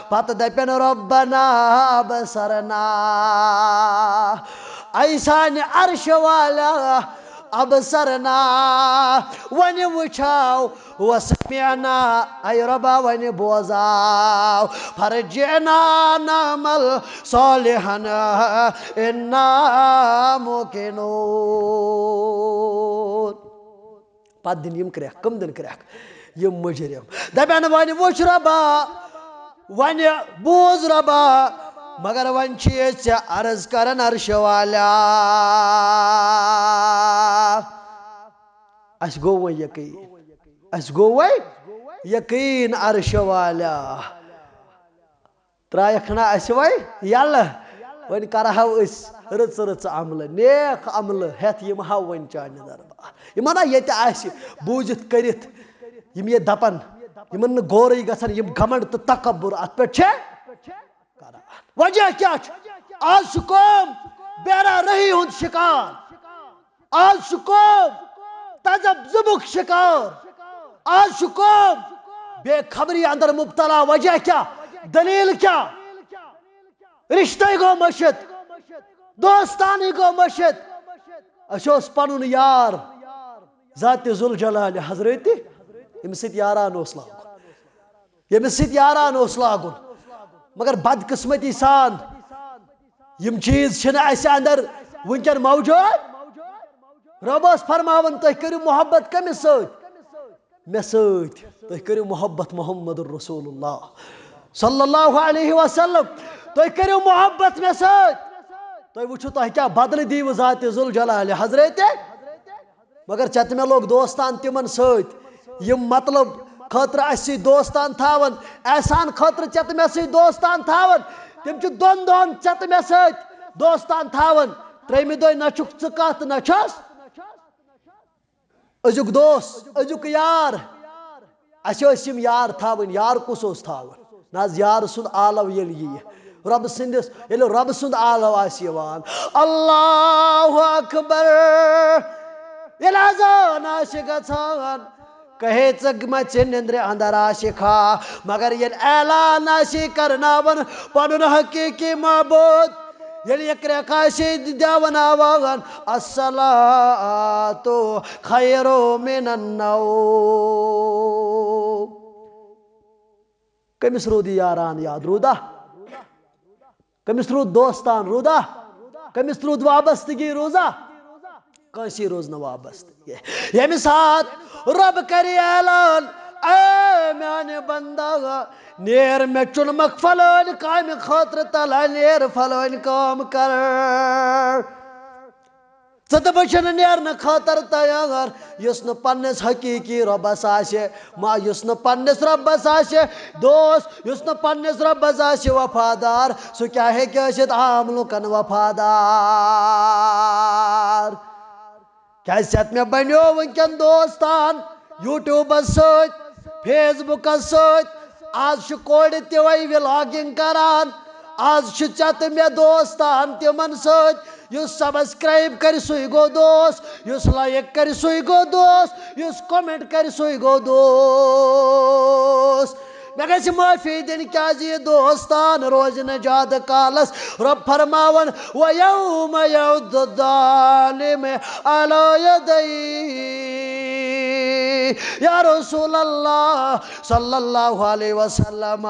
پتہٕ دَپن، ربنا ابصرنا، اے سانہِ عرش والا، ابصرنا، وۄنۍ وٕچھو، وسمعنا، اے رۄبا، وۄنۍ بوزاو، فرجعنا نعمل صالحا انا موقنون۔ پتہٕ دِن یِم کرٛٮ۪کھ۔ کٕم دِن کرٛٮ۪کھ؟ یِم مُجرِم۔ دَپن، وۄنۍ وٕچھ رۄبا، وۄنۍ بوٗز رۄبا، مگر وۄنۍ چھِ أسۍ ژےٚ عرض کران، عرش والا۔ اَسہِ گوٚو وۄنۍ یقیٖن۔ اَسہِ گوٚو وۄنۍ یقیٖن، عرش والا۔ ترٛایَکھ نا اَسہِ وۄنۍ یَلہٕ، وۄنۍ کَرٕہاو أسۍ رٕژٕ رٕژٕ عملہٕ، نیک عملہٕ ہٮ۪تھ یِمہٕ ہاو وۄنۍ چانہِ دربار۔ یِمَن نا ییٚتہِ آسہِ بوٗزِتھ کٔرِتھ، یِم ییٚتہِ دَپَن، یِمَن نہٕ غورٕے گژھان، یِم گھمنڈ تہٕ تکبر اَتھ پٮ۪ٹھ چھِ کران۔ وجہ کیٛاہ چھُ؟ آز چھُ قوم بے راہ رٲہی ہُنٛد شِکار۔ آز چھُ قوم تذبذبُک شِکار۔ آز چھُ قوم بے خبری اندر مبتلا۔ وجہ کیٛاہ؟ دلیل کیٛاہ؟ رشتے گوٚو مٔشِتھ، دوستانی گوٚو مٔشِتھ۔ اَسہِ اوس پنُن یار ذات ذوالجلال حضرت، ییٚمِس سۭتۍ یاران اوس لاگُن، ییٚمِس سۭتۍ یاران اوس لاگُن۔ مگر بدقسمتی سان یِم چیٖز چھِنہٕ اَسہِ اندر وٕنکٮ۪ن موجود۔ رۄب اوس فرماوان، تُہۍ کٔرِو محبت کٔمِس سۭتۍ؟ مےٚ سۭتۍ۔ تُہۍ کٔرِو محبت محمد رسول اللہ صلی اللہ علیہ وسلم۔ تُہۍ کٔرِو محبت مےٚ سۭتۍ۔ تُہۍ وٕچھِو، تۄہہِ کیٛاہ بدلہٕ دیٖوٕ ذات ذوالجلال حضرت۔ مگر ژےٚ تہٕ مےٚ لوگ دوستان تِمن سۭتۍ، یِم مطلب خٲطرٕ اَسہِ سۭتۍ دوستان تھاوان، احسان خٲطرٕ ژےٚ تہٕ مےٚ سۭتۍ دوستان تھاوان۔ تِم چھِ دۄن دۄہن ژےٚ تہٕ مےٚ سۭتۍ دوستان تھاوان۔ ترٛیٚیمہِ دۄہہِ نہ چھُکھ ژٕ کانٛہہ تہٕ نہ چھَس أزیُک دوست، أزیُک یار۔ اَسہِ ٲسۍ یِم یار تھاوٕنۍ، یار کُس اوس تھاوُن؟ نہ حظ، یار سُنٛد آلو ییٚلہِ یِیہِ، رۄبہٕ سٕنٛدِس، ییٚلہِ رۄبہٕ سُنٛد آلو آسہِ یِوان، اللہ اکبر، ییٚلہِ اذان آسہِ گژھان، کہے ژٕ مَژِ نِندرِ اندر آسہِ کھا، مگر ییٚلہِ اعلان آسہِ کرناوان پنُن حقیقی معبود، ییٚلہِ یہِ کرٛٮ۪کھ آسہِ دیاوناوان، الصلاۃ خیر من النوم۔ کٔمِس روٗد یہِ یاران یاد؟ روٗدا؟ کٔمِس روٗد دوستان؟ روٗدا؟ کٔمِس روٗد وابستگی؟ روٗزا؟ کٲنٛسی روٗز نہٕ وابستہٕ کینٛہہ۔ ییٚمہِ ساتہٕ رۄب کرِ اعلان، اے میانہِ بندہ، نیر، مےٚ چُنمکھ فلٲنۍ کامہِ خٲطرٕ، تلہ نیر فلٲنۍ کٲم کر۔ ژٕ تہٕ بہٕ چھِنہٕ نیرنہٕ خٲطرٕ تیار، یُس نہٕ پننِس حقیقی رۄبس آسہِ، ما یُس نہٕ پننِس رۄبس آسہِ دوست، یُس نہٕ پننِس رۄبس آسہِ وفادار، سُہ کیٛاہ ہیٚکہِ ٲسِتھ عام لُکن وفادار؟ کیٛازِ ژےٚ تہٕ مےٚ بنیو وٕنکٮ۪ن دوستان YouTubeس سۭتۍ، Facebookس سۭتۍ۔ آز چھُ کورِ تہِ وۄنۍ vlogging کران۔ آز چھُ ژےٚ تہٕ مےٚ دوستان تِمن سۭتۍ۔ یُس subscribe کرِ، سُے گوٚو دوست۔ یُس like کرِ، سُے گوٚو دوست۔ یُس comment کرِ، سُے گوٚو دوست۔ مےٚ گژھِ معٲفی دِنۍ، کیٛازِ یہِ دوستان روزِ نہٕ زیادٕ کالس۔ رۄب فرماوان، وَيَوْمَ يَعَضُّ الظَّالِمُ عَلَى يَدَيْهِ۔ یا رسول اللہ صلی اللہ علیہ وسلم،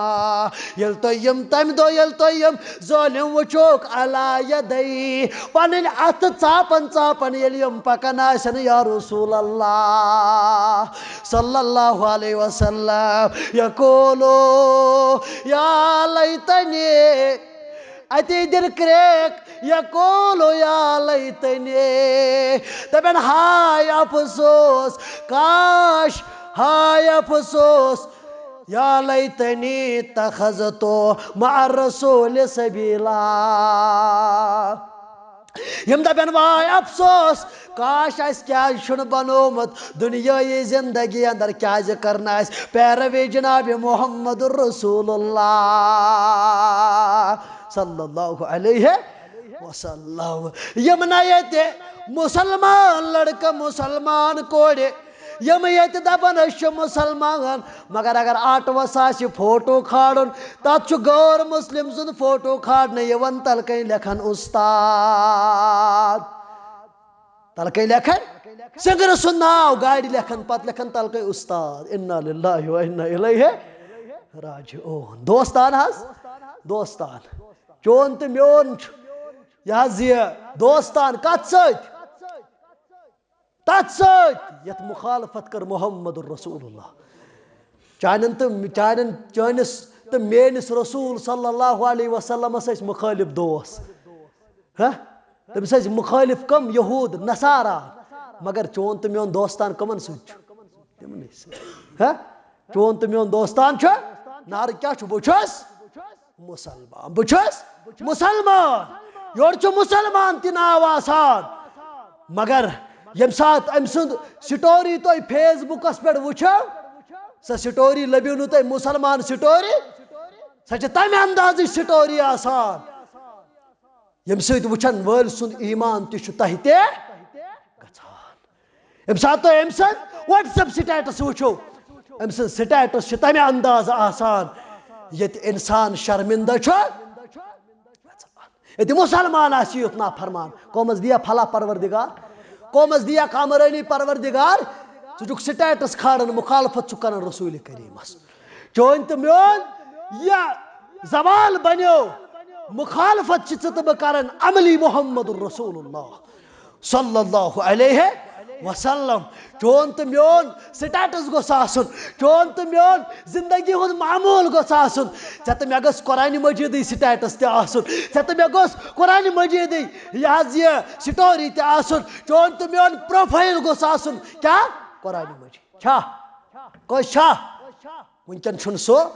ییٚلہِ تُہۍ یِم تَمہِ دۄہ، ییٚلہِ تُہۍ یِم ظٲلِم وٕچھوکھ، عَلَى يَدَيْهِ، پنٕنۍ اَتھٕ ژاپن ژاپن ییٚلہِ یِم پکان آسن، یا رسول اللہ صلی اللہ علیہ وسلم، یقولو یا لیتنی، اتی دِن کرٛیک، یقولو یا لیتنی، دپن ہاے افسوس، کاش، ہاے افسوس، یا لیتنی اتخذت مع الرسول سبیلا۔ یِم دَپن، واے افسوس، کاش اَسہِ کیٛازِ چھُنہٕ بنومُت دُنیٲیی زندگی اندر، کیٛازِ کٔر نہٕ اَسہِ پیروی جناب محمد رسول اللہ صلی اللہ علیہ۔ وسلم۔ یِم نہ ییٚتہِ مُسلمان لڑکہٕ، مُسلمان کورِ، یِم ییٚتہِ دپان أسۍ چھِ مُسلمان، مگر اگر آٹوس آسہِ فوٹو کھالُن، تتھ چھُ غٲر مسلم سُنٛد فوٹو کھالنہٕ یِوان، تلہٕ کنۍ لیکھن استاد۔ تلہٕ کنۍ لیکھن سِنگرٕ سُنٛد ناو، گاڑِ لیکھن، پتہٕ لیکھن تلہٕ کنۍ استاد۔ انا للہ و انا الیہ راجعون۔ دوستان حظ، دوستان، چون تہٕ میون چھُ، یہِ حظ یہِ دوستان کتھ سۭتۍ؟ تتھ سۭتۍ یتھ مخالفت کٔر محمد رسول اللہ۔ چانٮ۪ن تہٕ چانٮ۪ن، چٲنِس تہٕ میٲنِس رسول صلی اللہ علیہ وسلمس ٲسۍ مخٲلف دوس۔ ہہ؟ تٔمِس ٲسۍ مخٲلف کم؟ یہود، نصارا۔ مگر چون تہٕ میون دوستان کمن سۭتۍ چھُ؟ تِمنٕے سۭتۍ۔ ہہ؟ چون تہٕ میون دوستان چھُ؟ نعرٕ کیٛاہ چھُ؟ بہٕ چھُس مُسلمان، بہٕ چھُس مُسلمان۔ یورٕ چھُ مُسلمان تہِ ناو آسان، مگر ییٚمہِ ساتہٕ أمۍ سُنٛد سٹوری تُہۍ فیس بُکس پٮ۪ٹھ وٕچھو، سۄ سٹوری لٔبِو نہٕ تُہۍ مُسلمان سٹوری، سۄ چھِ تَمہِ اندازٕچ سٹوری آسان، ییٚمہِ سۭتۍ وٕچھن وٲلۍ سُنٛد ایمان تہِ چھُ تۄہہِ تہِ گژھان۔ ییٚمہِ ساتہٕ تُہۍ أمۍ سٕنٛز WhatsApp سٹیٹس وٕچھِو، أمۍ سٕنٛز سٹیٹس چھِ تَمہِ اندازٕ آسان، ییٚتہِ اِنسان شرمندٕ چھُ گژھان۔ ییٚتہِ مُسلمان آسہِ یُتھ نافرمان، قومس دِیا پھلا پروردگار، قومس دِیا کامرٲنی پروردگار، ژٕ چھُکھ سٹیٹس کھالان، مخالفت چھُکھ کران رسول کریمس۔ چون تہٕ میون یہِ زوال بنیو، مخالفت چھِ ژٕ تہٕ بہٕ کران عملی محمد رسول اللہ صلی اللہ علیہ وسلم۔ چون تہٕ میون سٹیٹس گوٚژھ آسُن، چون تہٕ میون زندگی ہُنٛد معموٗل گوٚژھ آسُن۔ ژےٚ تہٕ مےٚ گوٚژھ قرآنِ مجیدٕے سٹیٹس تہِ آسُن، ژےٚ تہٕ مےٚ گوٚژھ قرآنِ مجیدٕے یہِ حظ یہِ سٹوری تہِ آسُن، چون تہٕ میون پروفائل گوٚژھ آسُن۔ کیٛاہ؟ قرآنِ مجید چھا؟ کٲنٛسہِ چھا؟ وٕنکٮ۪ن چھُنہٕ سُہ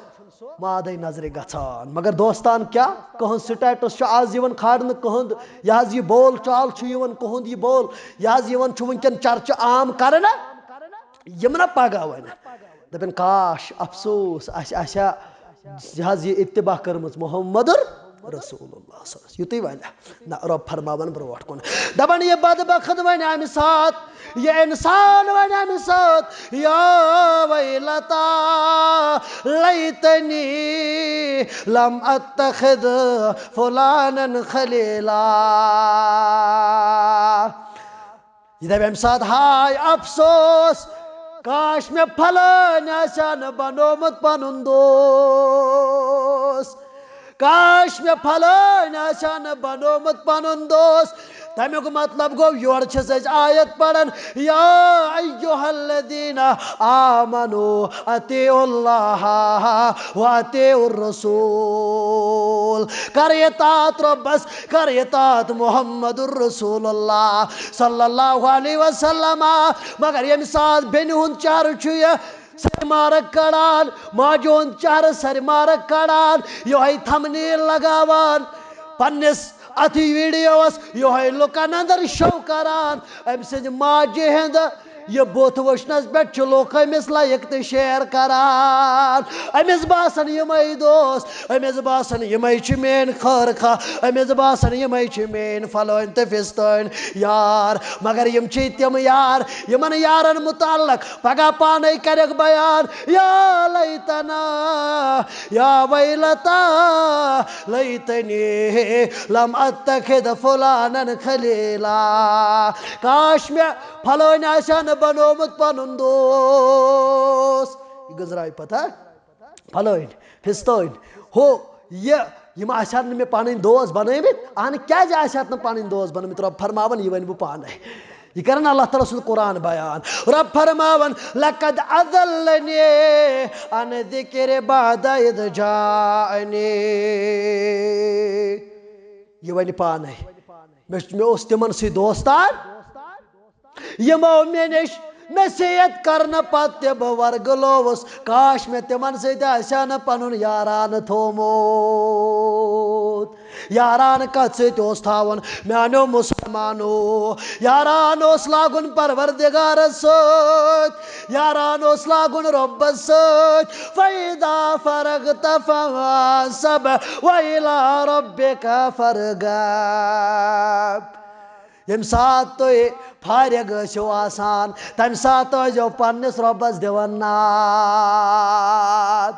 مادے نظرِ گژھان۔ مگر دوستان، کیٛاہ کٕہٕنٛز سٹیٹس چھُ آز یِوان کھارنہٕ؟ کٕہٕنٛد یہِ حظ یہِ بول چال چھُ یِوان، کٕہٕنٛد یہِ بول یہِ حظ یِوان چھُ وٕنکٮ۪ن چرچہٕ عام کرنہٕ؟ یِم نہ پگاہ وۄنۍ دَپن، کاش، افسوس، اَسہِ آسہِ ہا یہِ حظ یہِ اتباع کٔرمٕژ محمد رسول اللہ صلی اللہ علیہ وسلم۔ یُتُے وَنہِ۔ نہ، رۄب فرماوان برونٛٹھ کُن۔ دَپان، یہِ بدبخت وَنہِ اَمہِ ساتہٕ، یہِ اِنسان وَنہِ اَمہِ ساتہٕ، یا ویلتا لیتنی لم اتخذ فلانن خلیلا۔ یہِ دَپہِ اَمہِ ساتہٕ، ہاے افسوس، کاش مےٚ پھلٲنۍ آسہِ ہا نہٕ بنومُت پنُن دوست۔ کاش مےٚ پھلٲنۍ آسہِ ہا نہٕ بنومُت پنُن دوست۔ تَمیُک مطلب گوٚو، یورٕ چھِس أسۍ آیت پران، یا ایہا الذین آمنو اطیعوا اللہ و اطیعوا الرسول۔ کر اطاعت رۄبس، کر اطاعت محمد رسول اللہ صلی اللہ علیہ وسلم۔ مگر ییٚمہِ ساتہٕ بیٚنہِ ہُنٛد چہرٕ چھُ یہِ سرمارک کڑان، ماجہِ ہُنٛد چہرٕ سرمارک کڑان، یِہوٚے تھمنیل لگاوان، پننِس اتھ ویڈیوس یِہوٚے لُکن اندر شو کران۔ أمۍ سٕنٛزِ ماجہِ ہُنٛد یہِ بُتھ وٕچھنس پٮ۪ٹھ چھِ لُکھ أمِس لایک تہٕ شیئر کران۔ أمِس باسان یِمے دوست، أمِس باسان یِمے چھِ میٲنۍ خٲر خواہ، أمِس باسان یِمے چھِ میٲنۍ فلٲنۍ تہٕ فستٲنۍ یار۔ مگر یِم چھِ تِم یار، یِمن یارن متعلق پگاہ پانے کرکھ بیان، یا لیتنا، یا ویلتا، لیتنی لم اتخذ فلانن خلیلا۔ کاش مےٚ پھلٲنۍ آسہِ ہا نہٕ بنومُت پنُن دوست۔ یہِ گٔنزرایہِ پتہٕ، ہا؟ پھلٲنۍ، فستٲنۍ، ہُہ، یہِ، یِم آسہِ ہن نہٕ مےٚ پنٕنۍ دوس بنٲومٕتۍ۔ اہن، کیازِ آسہِ ہن نہٕ پنٕنۍ دوس بنٲومٕتۍ؟ رۄب فرماوان، یہِ ونہٕ بہٕ پانے۔ یہِ کرن اللہ تعالیٰ سُنٛد قرآن بیان۔ رۄب فرماوان، لقد اضلنی عن الذکر بعد اذ جاءنی۔ یہِ ونہِ پانے۔ مےٚ، مےٚ اوس تِمن سۭتۍ دوستان، یِمو مےٚ نِش نصیحت کرنہٕ پتہٕ تہِ بہٕ ورگلووُس، کاش مےٚ تِمن سۭتۍ آسہِ ہا نہٕ پنُن یارانہٕ تھومُت۔ یارانہٕ کتھ سۭتۍ اوس تھاوُن میانیو مسلمانو؟ یاران اوس لاگُن پروردگارس سۭتۍ، یاران اوس لاگُن رۄبس سۭتۍ۔ فَإِذَا فَرَغْتَ فَانصَبْ وَإِلَىٰ رَبِّكَ فَارْغَب۔ ییٚمہِ ساتہٕ تُہۍ فارغ ٲسِو آسان، تَمہِ ساتہٕ ٲسۍزیو پنٛنِس رۄبَس دِوان ناد۔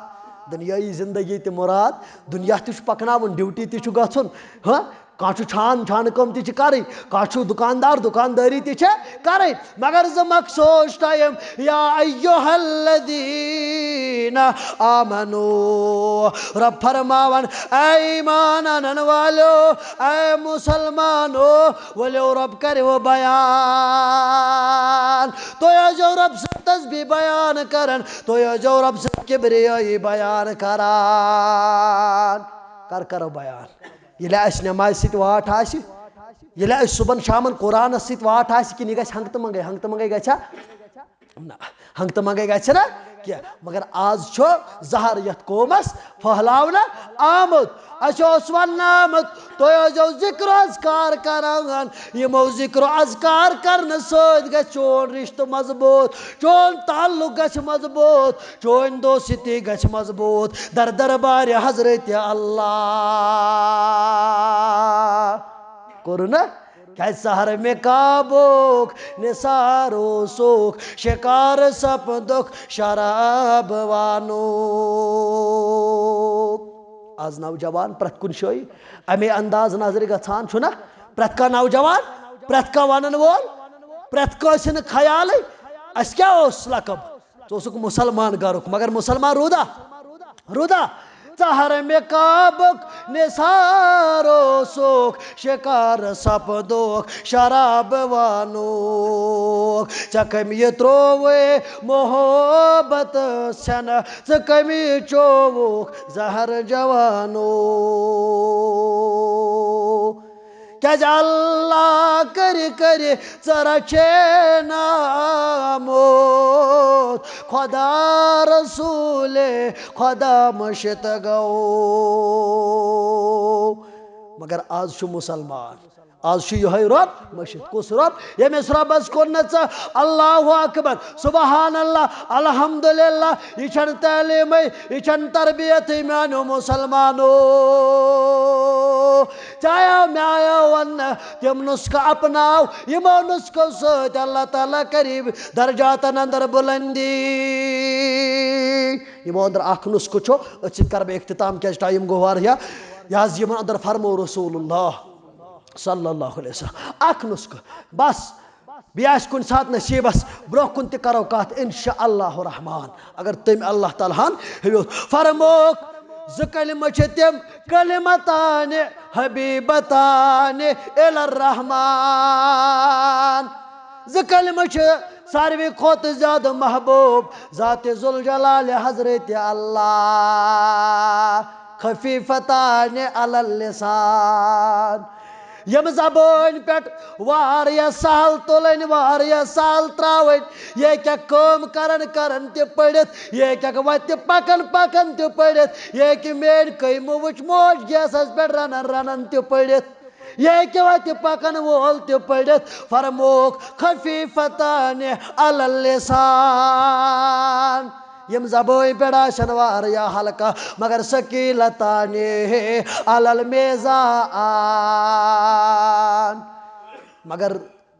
دُنیٲیی زِندگی تہِ مُراد، دُنیا تہِ چھُ پَکناوُن، ڈیوٹی تہِ چھُ گژھُن، ہاں، کانٛہہ چھُ چھان، چھانہٕ کٲم تہِ چھِ کَرٕنۍ، کانٛہہ چھُ دُکاندار، دُکاندٲری تہِ چھِ کَرٕنۍ، مگر زٕ مخصوٗص ٹایم۔ یا ایہا الذین آمنو، رب فرماوان، اے ایمان انن والو، اے مسلمانو، ؤلِو رب کرِ وۄنۍ بیان۔ تُہۍ ٲسۍزیو رب سٕنٛز تسبیح بیان کران، تُہۍ ٲسۍزیو رب سٕنٛز کبریٲیی بیان کران۔ کر کرو بیان؟ ییٚلہِ اَسہِ نٮ۪مازِ سۭتۍ واٹھ آسہِ، ییٚلہِ اَسہِ صُبحن شامن قرآنس سۭتۍ واٹھ آسہِ، کِنہٕ یہِ گژھِ ہنٛگتہٕ منٛگے، ہنٛگتہٕ منٛگے گژھِ ہا؟ نہ، ہنٛگتہٕ منٛگے گژھِ نہ کینٛہہ۔ مگر آز چھُ زہر یتھ قومس پھٔہلاونہٕ آمُت۔ اَسہِ اوس وننہٕ آمُت، تُہۍ ٲسۍزیو ذکر و اذکار کران۔ یِمو ذکر و اذکار کرنہٕ سۭتۍ گژھِ چون رشتہٕ مضبوط، چون تعلق گژھِ مضبوط، چون دوستی گژھِ مضبوط در دربارِ حضرت اللہ۔ کوٚر نہ؟ کیٛازِ سحر مےٚ کعبُک نثار اوسُکھ، شکار سپدُکھ شراب وانُک۔ آز نوجوان پرٛٮ۪تھ کُنہِ جایہِ اَمے انداز نظرِ گژھان چھُنہ؟ پرٛٮ۪تھ کانٛہہ نوجوان، پرٛٮ۪تھ کانٛہہ وَنَن وول، پرٛٮ۪تھ کٲنٛسہِ نہٕ خیالٕے، اَسہِ کیٛاہ اوس لقب؟ ژٕ اوسُکھ مُسلمان گرُک، مگر مُسلمان روٗدا؟ روٗدا؟ ژٕ حرمِ کعبُک نثار اوسُکھ، شکار سپدُکھ شراب وانُک۔ ژےٚ کٔمۍ یہِ ترووُے محبت سٮ۪نہٕ، ژٕ کٔمۍ یہِ چووُکھ زہر جوانُک؟ کیٛازِ اللہ کٔرِ کٔرِ ژٕ رچھے ناموت، خدا رسول خدا مٔشِتھ گوٚو۔ مگر آز چھُ مُسلمان، آز چھُ یِہوٚے رۄب مٔشِتھ۔ کُس رۄب؟ ییٚمِس رۄبس کوٚر نہٕ ژٕ اللہ اکبر، سبحان اللہ، الحمدللہ، یہِ چھَنہٕ تعلیٖمٕے، یہِ چھَنہٕ تربیتٕے میٛانیو مُسلمانو۔ ژےٚ آیو مےٚ آیو وننہٕ، تِم نُسخہٕ اپناو، یِمو نُسخو سۭتۍ اللہ تعالیٰ قریب درجاتن اندر بلندی۔ یِمو اندر اکھ نُسخہٕ چھُ، أتھۍ سۭتۍ کرٕ بہٕ اختتام، کیٛازِ ٹایم گوٚو واریاہ۔ یہِ حظ یِمن اندر فرموو رسول اللہ صلی اللہ علیہ وسلم۔ اکھ نُسخہٕ بس۔ بیٚیہِ آسہِ کُنہِ ساتہٕ نصیٖبس برٛونٛہہ کُن تہِ کرو کتھ انشاء اللہ الرحمن، اگر تٔمۍ اللہ تعالیٰ ہن ہیوٚت۔ فرمووُکھ، زٕ کلمہٕ چھِ تِم، کلمتان حبیبتان الی الرحمن۔ زٕ کلمہٕ چھِ ساروی کھۄتہٕ زیادٕ محبوب ذات ذوالجلال حضرت اللہ، خفیفتان علی اللسان۔ یِم زبٲنۍ پٮ۪ٹھ واریاہ سہل تُلٕنۍ، واریاہ سہل ترٛاوٕنۍ۔ یہِ ہیٚکہِ کٲم کران کران تہِ پٔرِتھ، یہِ ہیٚکہِ وتہِ پکان پکان تہِ پٔرِتھ، یہِ ہیٚکہِ میٲنۍ کٔمۍ وٕچھ موج گیسس پٮ۪ٹھ رنان رنان تہِ پٔرِتھ، یہِ ہیٚکہِ وتہِ پکان وول تہِ پٔرِتھ۔ فرمووُکھ خفیفتان علی اللسان۔ یِم زبٲنۍ پٮ۪ٹھ آسن واریاہ ہلکہ، مگر ثقیلتان علی المیزان۔ مگر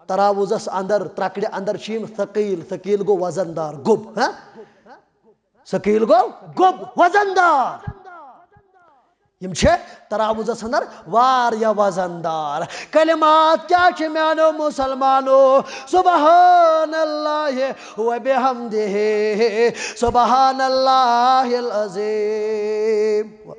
تراوزس اندر، ترکڑِ اندر چھِ یِم ثقیل، ثقیل گوٚو وزن دار، گوٚب، ہاں؟ ثقیل گوٚو گوٚب، وزن دار۔ یِم چھِ تراوزس اندر واریاہ وزن دار۔ کلمات کیٛاہ چھِ میانیو مسلمانو؟ سبحان اللہ و بحمدہ، سبحان اللہ العظیم۔